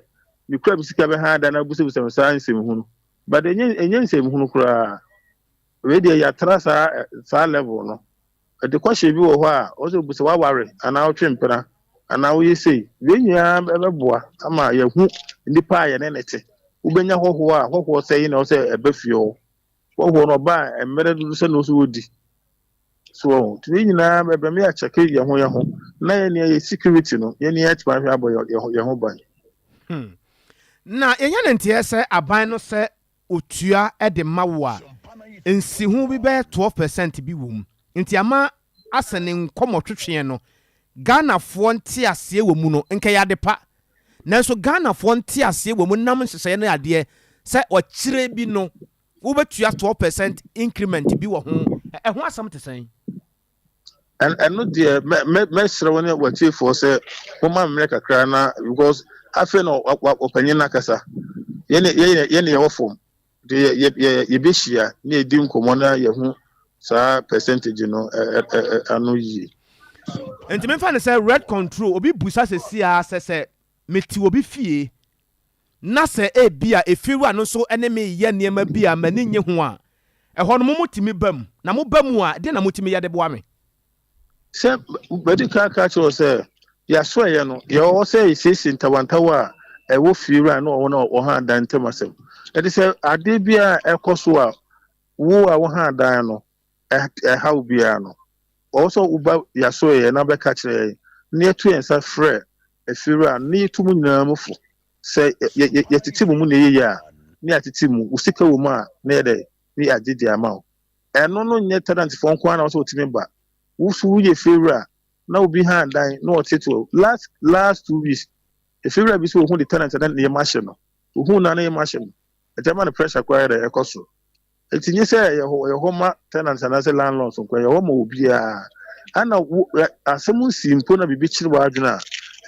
mekura me sika bɛha da na wobisabisa me saa nsɛmhunu. But ɛnyɛ, ɛnyɛ nsɛmhunu koraa. Wei deɛ yɛatra saa, saa level no. Ɛde kɔhyɛ bi wɔ hɔ a, ɔwɔ sɛ obu sɛ woaware anaa wotwe mpena anaa woyɛ sei. Wei nyinaa bɛboa ama yɛahu nnipa a yɛne no te. Wobɛnya hɔhoɔ a, hɔhoɔ sɛn na ɛwɔ sɛ ɛba fie hɔ? Hɔhoɔ no ɔba a, mmerɛ dodo sɛ na ɔwɔ sɛ ɔdi. So wɔn nti wei nyinaa bɛbɛma yɛakyɛke yɛn ho yɛn ho na yɛn nea yɛ security no, yɛn nea yɛatumi ahwɛ abɔ yɛn ho ban. Hmm. Na yɛnya no nteɛ sɛ aban no sɛ otua de ma wo a, nsiho bi bɛyɛ 12 percent bi wɔ mu. Nti ama asɛ ne nkɔmɔtwetweɛ no, Ghanafoɔ nteaseɛ wɔ mu no, nka ɛyɛ ade pa. Nanso Ghanafoɔ nteaseɛ wɔ mu nam nhyehyɛeɛ ne adeɛ sɛ ɔkyerɛ bi no, wobɛtua 12 percent increment bi wɔ ho. Ɛho asɛm te sɛn? Ɛno deɛ mɛsrɛ wo ne w'atiefoɔ sɛ momma me mmerɛ kakra na because afei na ɔpanyin no akasa. Yɛne yɛne yɛwɔ fam nti yɛbɛhyia na yɛdi nkɔmmɔ na yɛhu saa percentage no ano yie. Nti memfa no sɛ red control obi busa sɛsi ara sɛ sɛ mete obi fie na sɛ ebia efiewura no nso ne me reyɛ nneɛma bi a m'ani nnye ho a, ɛhɔ no mo mutumi ba mu? Na moba mu a, deɛn na mutumi yɛ de boa me? Sɛ madi kan aka akyerɛ wo sɛ, yɛasoɛeɛ no, yɛwɔ hɔ sɛ yɛsiesie ntawantawa a ɛwɔ fiewura ne wɔn a wɔha dan ntam asɛm. Ɛnti sɛ adeɛ biara a ɛkɔ so a wo a woha dan no ɛhaw biara no, ɔwɔ sɛ woba yɛasoɛeɛ na bɛka kyerɛ yɛn na yɛto yɛn nsa frɛ afiewura no na yɛtu mo nyinaa mu fo. Sɛ yɛtete mo mu na ɛyɛ yie a, na yɛatete mu. Wo sika wɔ mu a, na yɛ dɛ, na yɛagye de ama wo. Ɛno no nyɛ tenantfoɔ nko ara na ɔwɔ sɛ wɔtumi ba. Wo nso woyɛ fiewura na obi han dan na ɔtete wo. Last last 2 weeks, efiewura bi sɛ ohun de tenant na ne yam ahye no. Ohun na ne yam ahye no. Ɛtɛ ma no pressure koraa yɛ dɛ ɛkɔ soro. Enti nye sɛ yɛwɔ hɔ yɛwɔ hɔ ma tenants anaasɛ landlords nko, yɛwɔ hɔ ma obiara. Ana wo asɛm nsi mpo na biribi kyere w'adwene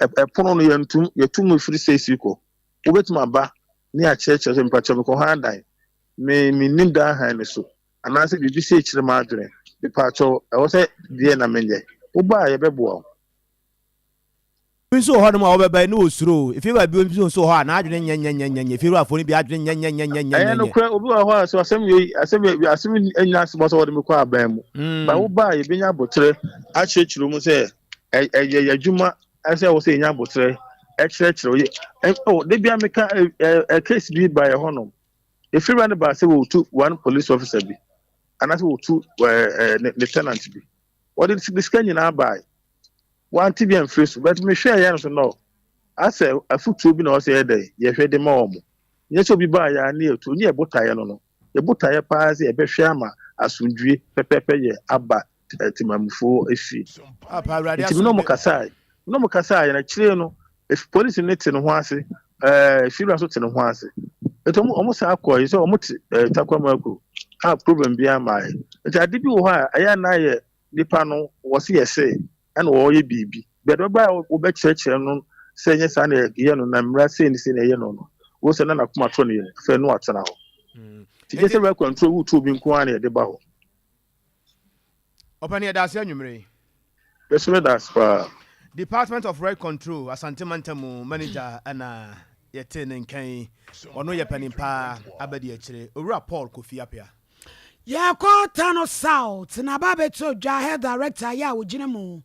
a, ɛpono no yɛntom, yɛto mu firi seesei kɔ. Wobɛtumi aba ne akyerɛkyerɛ sɛ mepakyɛw mekɔ han dan, me mennim dan han no so, anaasɛ biribi sei kyere m'adwene, mepakyɛw ɛwɔ sɛ deɛ na menyɛ. Woba a yɛbɛboa wo. Obi nso wɔ hɔnom a ɔbɛba yi na osuro o. Efiewura bi nso wɔ hɔ a n'adwene nyɛ nyɛ nyɛ nyɛ nyɛ. Efiewurafoɔ no bi adwene nyɛ nyɛ nyɛ nyɛ nyɛ Ɛyɛ nyɛ. nokorɛ, obi wɔ hɔ a sɛ asɛm wei asɛm wei asɛm nyɛ asɛm a sɛ wɔde me kɔ aban mu. Ba wo ba a yɛbɛnya aboterɛ akyerɛkyerɛ mu sɛ ɛyɛ yɛn adwuma sɛ ɛwɔ sɛ yɛnya aboterɛ ɛkyerɛkyerɛ wo. Ɛ oh, da bia meka ɛ ɛ case bi ba yɛ hɔnom. Efiewura no baa sɛ wɔtu one police officer bi anaasɛ wɔtu ɛ ɛ ne ne tenant bi. Wɔde ne sika nyinaa bae. Wante bi amfiri so but mehwɛɛ yɛ no so no asɛ afutuo bi na ɔsɛ yɛ dɛ yɛhwɛ de ma wɔn. Nyɛ sɛ obi baa yɛ a ne yɛtu nyɛ botaeɛ no no. Yɛ botaeɛ paa sɛ yɛbɛhwɛ ama asomdwie pɛpɛpɛ yɛ aba temamufoɔ efie. Papa Awurade Nti me ne wɔn asomdwie. kasae. Me ne wɔn kasae na akyire no polisi no te ne ho ase ɛɛ fiewura nso te ne ho ase. Nti wɔn wɔn saa kɔɔ yi sɛ wɔn te ɛɛ Takwama akuro. a problem biara mmaeɛ. Nti ade bi wɔ hɔ a ɛyɛ a na ayɛ nipa no wɔse yɛse ɛna wɔyɛ biribi. But bɛba a wobɛkyerɛkyerɛ no sɛ ɛnyɛ saa na yɛyɛ no na mmara sei ne sei na ɛyɛ no no, wohu sɛ na n'akoma tɔ ne yam, afei na watena hɔ. Nti gye sɛ rent control wotu obi nko ara na yɛde ba hɔ. Ɔpɛni yɛda ase anwummere yi. Me nso meda ase paa. Department of Rent Control Asante Mantam mu manager na yɛtee ne nka yi. Ɔno yɛ panin paa abadi akyire, Owura Paul Kofi Appiah. Yɛkɔ Tano South na aba abɛto dwa Health Director yɛ a ɔgyina mu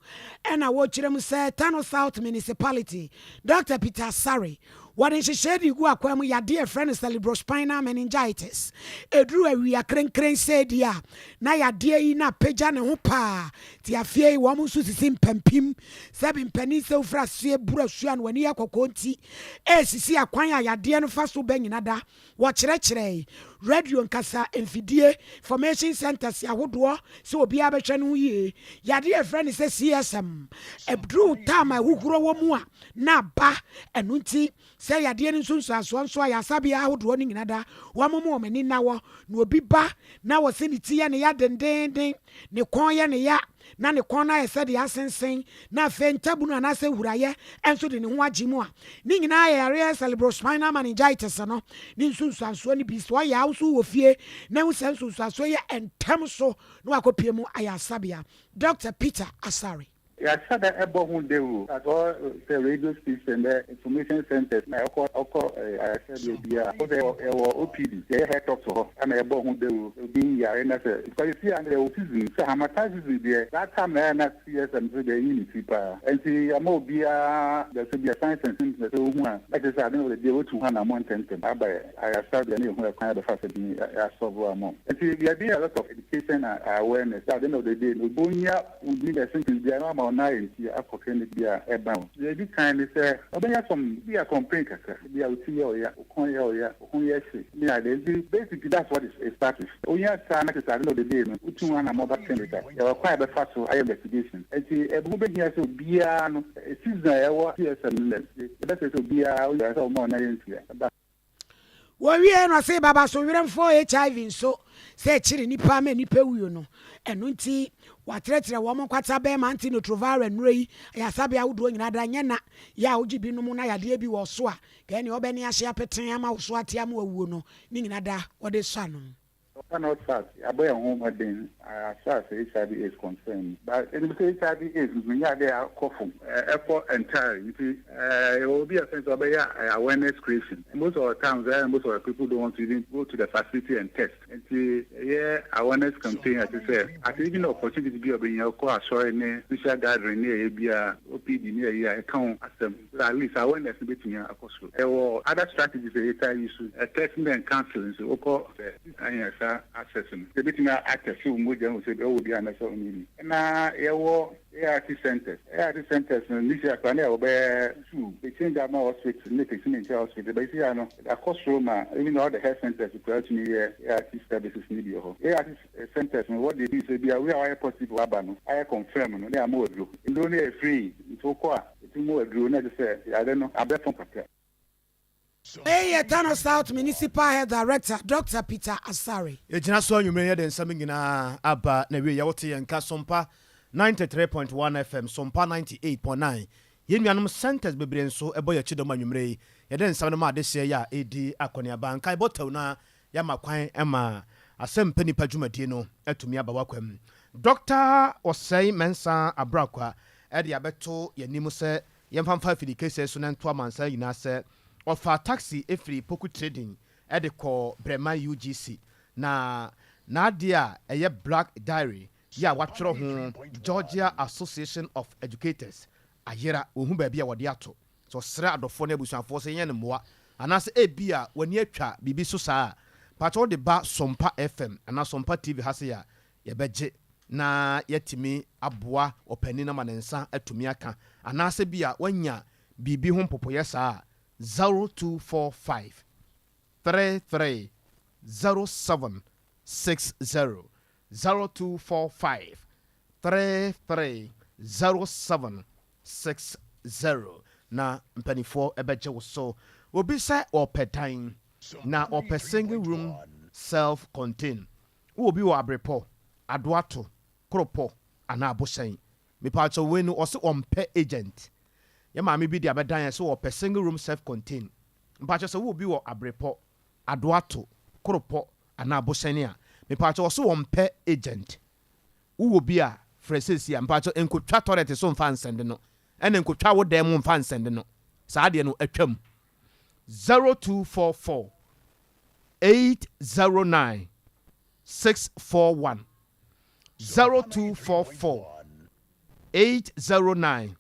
na wɔkyerɛ mu sɛ Tano South Municipality Doctor Peter Asare Wɔde nhyehyɛe de regu akwan mu yadeɛ a yɛfrɛ no cerebrospinal meningitis. Ɛduru awia krenkren sɛɛ di a, na yadeɛ yi na apagya ne ho paa. Nti afeɛ yi wɔn nso sisi mpampim. Sɛbe mpanin sɛ wofiri aseɛ buru asuo a na w'ani yɛ kɔkɔɔ nti, ɛresisi akwan a yadeɛ no fa so ba nyina da. Wɔkyerɛkyerɛe radio nkasa mfidie, information centres ahodoɔ sɛ obiara bɛhwɛ ne ho yie. Yadeɛ a yɛfrɛ no sɛ CSM, ɛduru time a ahuhuro wɔ mu a, na aba. Ɛno nti, sɛ yadeɛ no nsunsuansoɔ nso ayaresabea ahodoɔ no nyina da, wɔmoma wɔn ani nna hɔ. Na obi ba na wɔse ne ti yɛ ne ya dendeenden, ne kɔn yɛ ne ya, na ne kɔn no ayɛ sɛ deɛ asensen, na afei ntabunu anaasɛ huraeɛ nso de ne ho agye mu a, ne nyinaa yɛ yareɛ cerebrospinal meningitis no ne nsunsuansoɔ no bi. Sɛ ɔyɛ a, wo nso wowɔ fie na hu saa nsunsuansoɔ yi a, ntɛm so na wakɔpue mu ayaresabea. Dɔkta Peter Asare. Yɛahyɛ da bɔ ho dawur at all sɛ radio station dɛ information centres na ɔkɔ ɔkɔ ayarsabea biara a sɛ yɛwɔ OPD yɛyɛ health talks wɔ hɔ na yɛbɔ ho dawur sɛ obi yare na sɛ because sisi a yɛwɔ season sɛ harmattan season deɛ that time na ɛyɛ na CSM so deɛ eyi ne ti paa ntsi ama obiara dɛ sɛ bia signs and symptoms sɛ ohu a na kyerɛ sɛ ade no deɛ wotu ho anamɔ ntsɛntsɛm aba ayarsabea na ehu ɛkwan a yɛbɛfa so de asɔlve ama wo ntsi yɛde a lot of education and awareness at the end of the day no obi Wonni bɛ symptoms biara na wama wo nan ayɛ nti akɔ clinic bi a ɛbɛn wo. Deɛ ɛdi kan ne sɛ wobɛnya some bi a complain kakra, ebi a wo ti yɛ wo ya, wo kɔn yɛ wo ya, wo ho yɛ hye ne adeɛ nti basically that's what it starts with. Wonya saa na kyerɛ sɛ at the end of the day no wotu ho anamɔ ba clinic a yɛwɔ kwan a yɛbɛfa so ayɛ investigation nti ɛho bɛhia sɛ obiara no season a yɛwɔ CSM no yɛbɛsrɛ sɛ obiara wonya sɛ woma wo nan yɛ nti a ba. Wɔwiee no ɔse baba so werɛmfoɔ HIV nso sɛ ɛkyere nnipa ma nnipa wuo no, ɛno nti wɔatrɛtrɛ wɔn nkwata bɛɛma anti-retroviral nnuro yi ayasabea ahodoɔ nyinaa da nyɛ na yɛ a wogye bi nom na yadeɛ bi wɔ so a kɛɛ neɛ ɔbɛne ahye apeten ama wo so ate ama wawuo no ne nyina da wɔde sɔ ano. Ɔfa no SARS, yɛabɔ yɛn ho mmɔden as far as HIV AIDS concern no, but yɛnim sɛ HIV AIDS nso nyɛ adeɛ a akɔ fam, ɛkɔ entirely, nti yɛwɔ obi a ɛfɛn sɛ ɔbɛyɛ awareness creation. Most of the times, ɛyɛ most of the people don't want to even go to the facility and test, nti yɛyɛ awareness campaign a ɛte sɛ at even opportunity bi a ɔbɛnya ɔkɔ asɔre ne social gathering ne ɛyɛ biara, OPD ne ɛyɛ a ɛka ho asɛm. So at least awareness no bɛtumi akɔ soro. Yɛwɔ other strategies a yɛtaa use, testing and counseling nso wokɔ sɛ anya saa access no yɛbɛtumi atɛse wo mogya ahu sɛ wowɔ bi anaasɛ wonni bi. Ɛna yɛwɔ ART centers. ART centers no initially koraa na yɛwɔ bɛyɛ two, they change ama hospital ne Kɛsi Menkyɛ hospital but seesei no akɔ soro ma even all the health centers koraa tumi yɛ ART services no bi wɔ hɔ. ART centers no what they do is sɛ ebia wei a wayɛ positive aba no ayɛ confirm no na yɛama wo aduro. Nnuro no yɛ free nti wokɔ a Ɛtumi mu aduro na ɛte sɛ yare no abrɛ fam kakra. Wei yɛ Tano South Municipal Health Director Dɔkta Peter Asare. Yɛgyina so anwummere yi yɛde nsɛm nyinaa aba n'awieɛ. Wote yɛn nka Sompa 93.1 FM, Sompa 98.9. Yɛn nuanom centres bebree nso bɔ yɛn akyi dɔm anwummere yi. Yɛde nsɛm no ma adehyeɛ yi a ɛredi akɔneaba. Nkaebɔ tɛw na yɛama kwan ma Asɛmpɛ Nnipa dwumadie no atumi aba w'akwam. Dɔkta Osei Mensah Abrokwa de abɛto yɛn anim sɛ yɛmfa mfa afidikɛseɛ so na ɛnto amansan nyinaa sɛ ɔfaa taxi firii Poku Trading de kɔɔ Breman UGC na n'adeɛ a ɛyɛ Black Diary yi a watwerɛ ho Georgia Association of Educators ayera, wɔnhu baabi a wɔde ato. Sɛ ɔsrɛ adɔfoɔ ne abusuafoɔ sɛ yɛnyɛ no mmoa anaasɛ ebia w'ani atwa biribi so saa a, pakyɛ wode ba Sompa FM anaa Sompa TV ha sei a, yɛbɛgye na yɛatumi aboa ɔpanin no ama ne nsa atumi aka. Anaasɛ bi a woanya biribi ho mpopoeɛ saa a, 0245 33 0760 0245 33 0760 na mpaninfoɔ bɛgye wo so. Obi sɛ ɔpɛ dan na ɔpɛ single room self contain. Wowɔ bi wɔ Abrepɔ, Adoato, Koropɔ anaa Abohyɛn? Mepaakyɛw wei no ɔse ɔmpɛ agent. Yɛ maame bi de abɛdan yɛn sɛ ɔpɛ single room self contain. Mpaakyɛw sɛ wowɔ bi wɔ Abrepɔ, Adoato, Koropɔ anaa Abohyɛn a, mepaakyɛw ɔse ɔmpɛ agent. Wowɔ bi a frɛ seesei a. Mpaakyɛw nkotwa toilet so mfa nsɛnde no ɛna nkotwa wo dan mu mfa nsɛnde no. Saa adeɛ no atwam. 0244 809 641 0244 809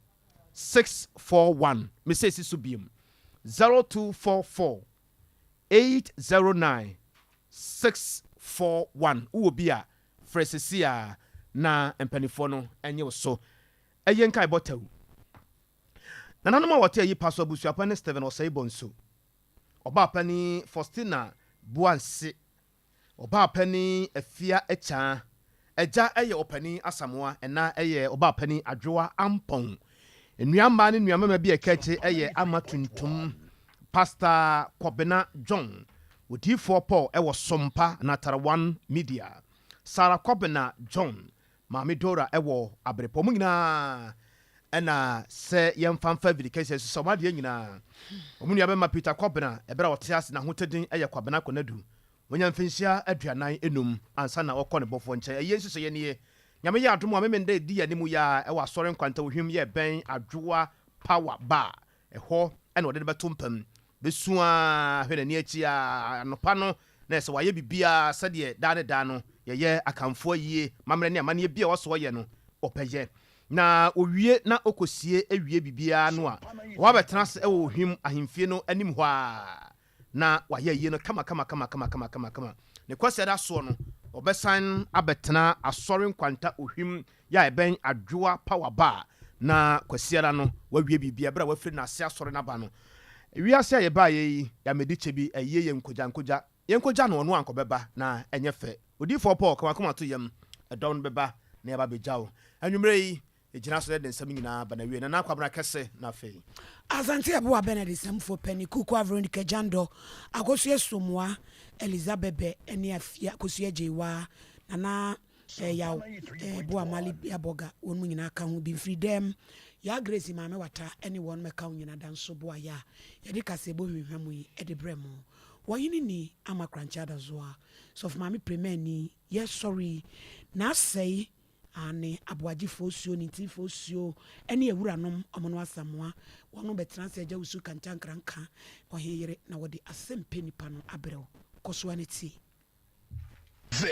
641 Mese si so biom 0244 809 641 Wowɔ bi a frɛ sesi a na mpanifoɔ no nye wo so. Ɛyɛ nkaebɔ tɛw. Nananom a wɔte ayi pa so abusuapɛn ne Stephen Osei Bonsu, Ɔbaapanin Faustina Boanse, Ɔbaapanin Afia Akyaa, Agya yɛ Ɔpanin Asamoah, ɛna yɛ Ɔbaapanin Adwoa Ampong. Nnua mmaa ne nnua mmarima bi a ɛka akyire yɛ Ama Tuntum, Pastor Kɔbena John, Odiyifoɔ Paul wɔ Sompa na Tarawan Media, Sarah Kɔbena John, Maame Dora wɔ Abrepɔ. Wɔn nyinaa na sɛ yɛmfa mfa afiri kɛseɛ so sɛ wɔn adeɛ nyinaa. Wɔn nuabɛma Peter Kɔbena, ɛberɛ a ɔte ase n'ahotɛdin yɛ Kwabena Konadu. Wanya mfinhyia 45 ansa na ɔrekɔ ne bɔfoɔ nkyɛn. Ayie nhyehyɛeɛ nie. Nyame yɛ adom a Memenda ɛdi yɛn anim yi ara wɔ Asɔre Nkwanta Ohwim yɛ bɛn Adwoa Power Bar. Ɛhɔ na wɔde no bɛto mpa mu. Bɛsu ara hwɛ n'ani akyi ara anɔpa no na ɛsɛ wayɛ biribiara sɛdeɛ daa ne daa no yɛyɛ Akanfoɔ ayie mammerɛ ne amanneɛ bi a ɛwɔ sɛ ɔyɛ no ɔbɛyɛ. Na ɔwie na ɔkɔsie wie biribiara no a, wabɛtena ase wɔ Ohwim ahemfie no anim hɔ ara na wayɛ ayie no kama kama kama kama kama kama kama. Ne Kwasiada soɔ no, ɔbɛsan abɛtena Asɔre Nkwanta Ohwim yɛ a ɛbɛn Adwoa Power Bar na Kwasiada no wawie biribiara berɛ a wafiri n'ase asɔre no aba no. Wiase a yɛbaeɛ yi, yɛammɛdi kyɛ bi, ayie yɛ nkogyankogya. Yɛnkogya no, ɔno anka ɔbɛba na ɛnyɛ fɛ. Odiyifoɔ Paul, ka w'akoma to yam, ɛdɔm no bɛba na yɛaba abɛgya wo. Anwummerɛ yi, Egyina so de nsɛm nyinaa ba n'awiei. Nana Kwabena Kɛse na afei. Asante Aboa Bernard Samfoɔ Pɛni Kuku Veronica Gyandɔ Akosua Somoa Eliza Bɛbɛ ne Afia Akosua Gyeiwaa Nana Yaw Boa Mali Biabɔga wɔn mu nyinaa ka ho bi mfiri dɛm Yaa Grace Maame Wata ne wɔn mɛka wo nyina Danso Boa Yaa yɛde kaseɛbɔ hwinhwam yi de brɛ mo Wɔhene ni Ama Korankye Adazoa Sɔfo Maame Premani Yɛsɔre yi na asɛe Aane, aboagyefoɔ suo, nintinfoɔ suo, ne awuranom, wɔn no asamoa, wɔn bɛtena ase agya wusu kantankrankã, ɔhene yere, na wɔde asɛmpɛ nipa no abrɛ wo. Kɔ so ara na tie.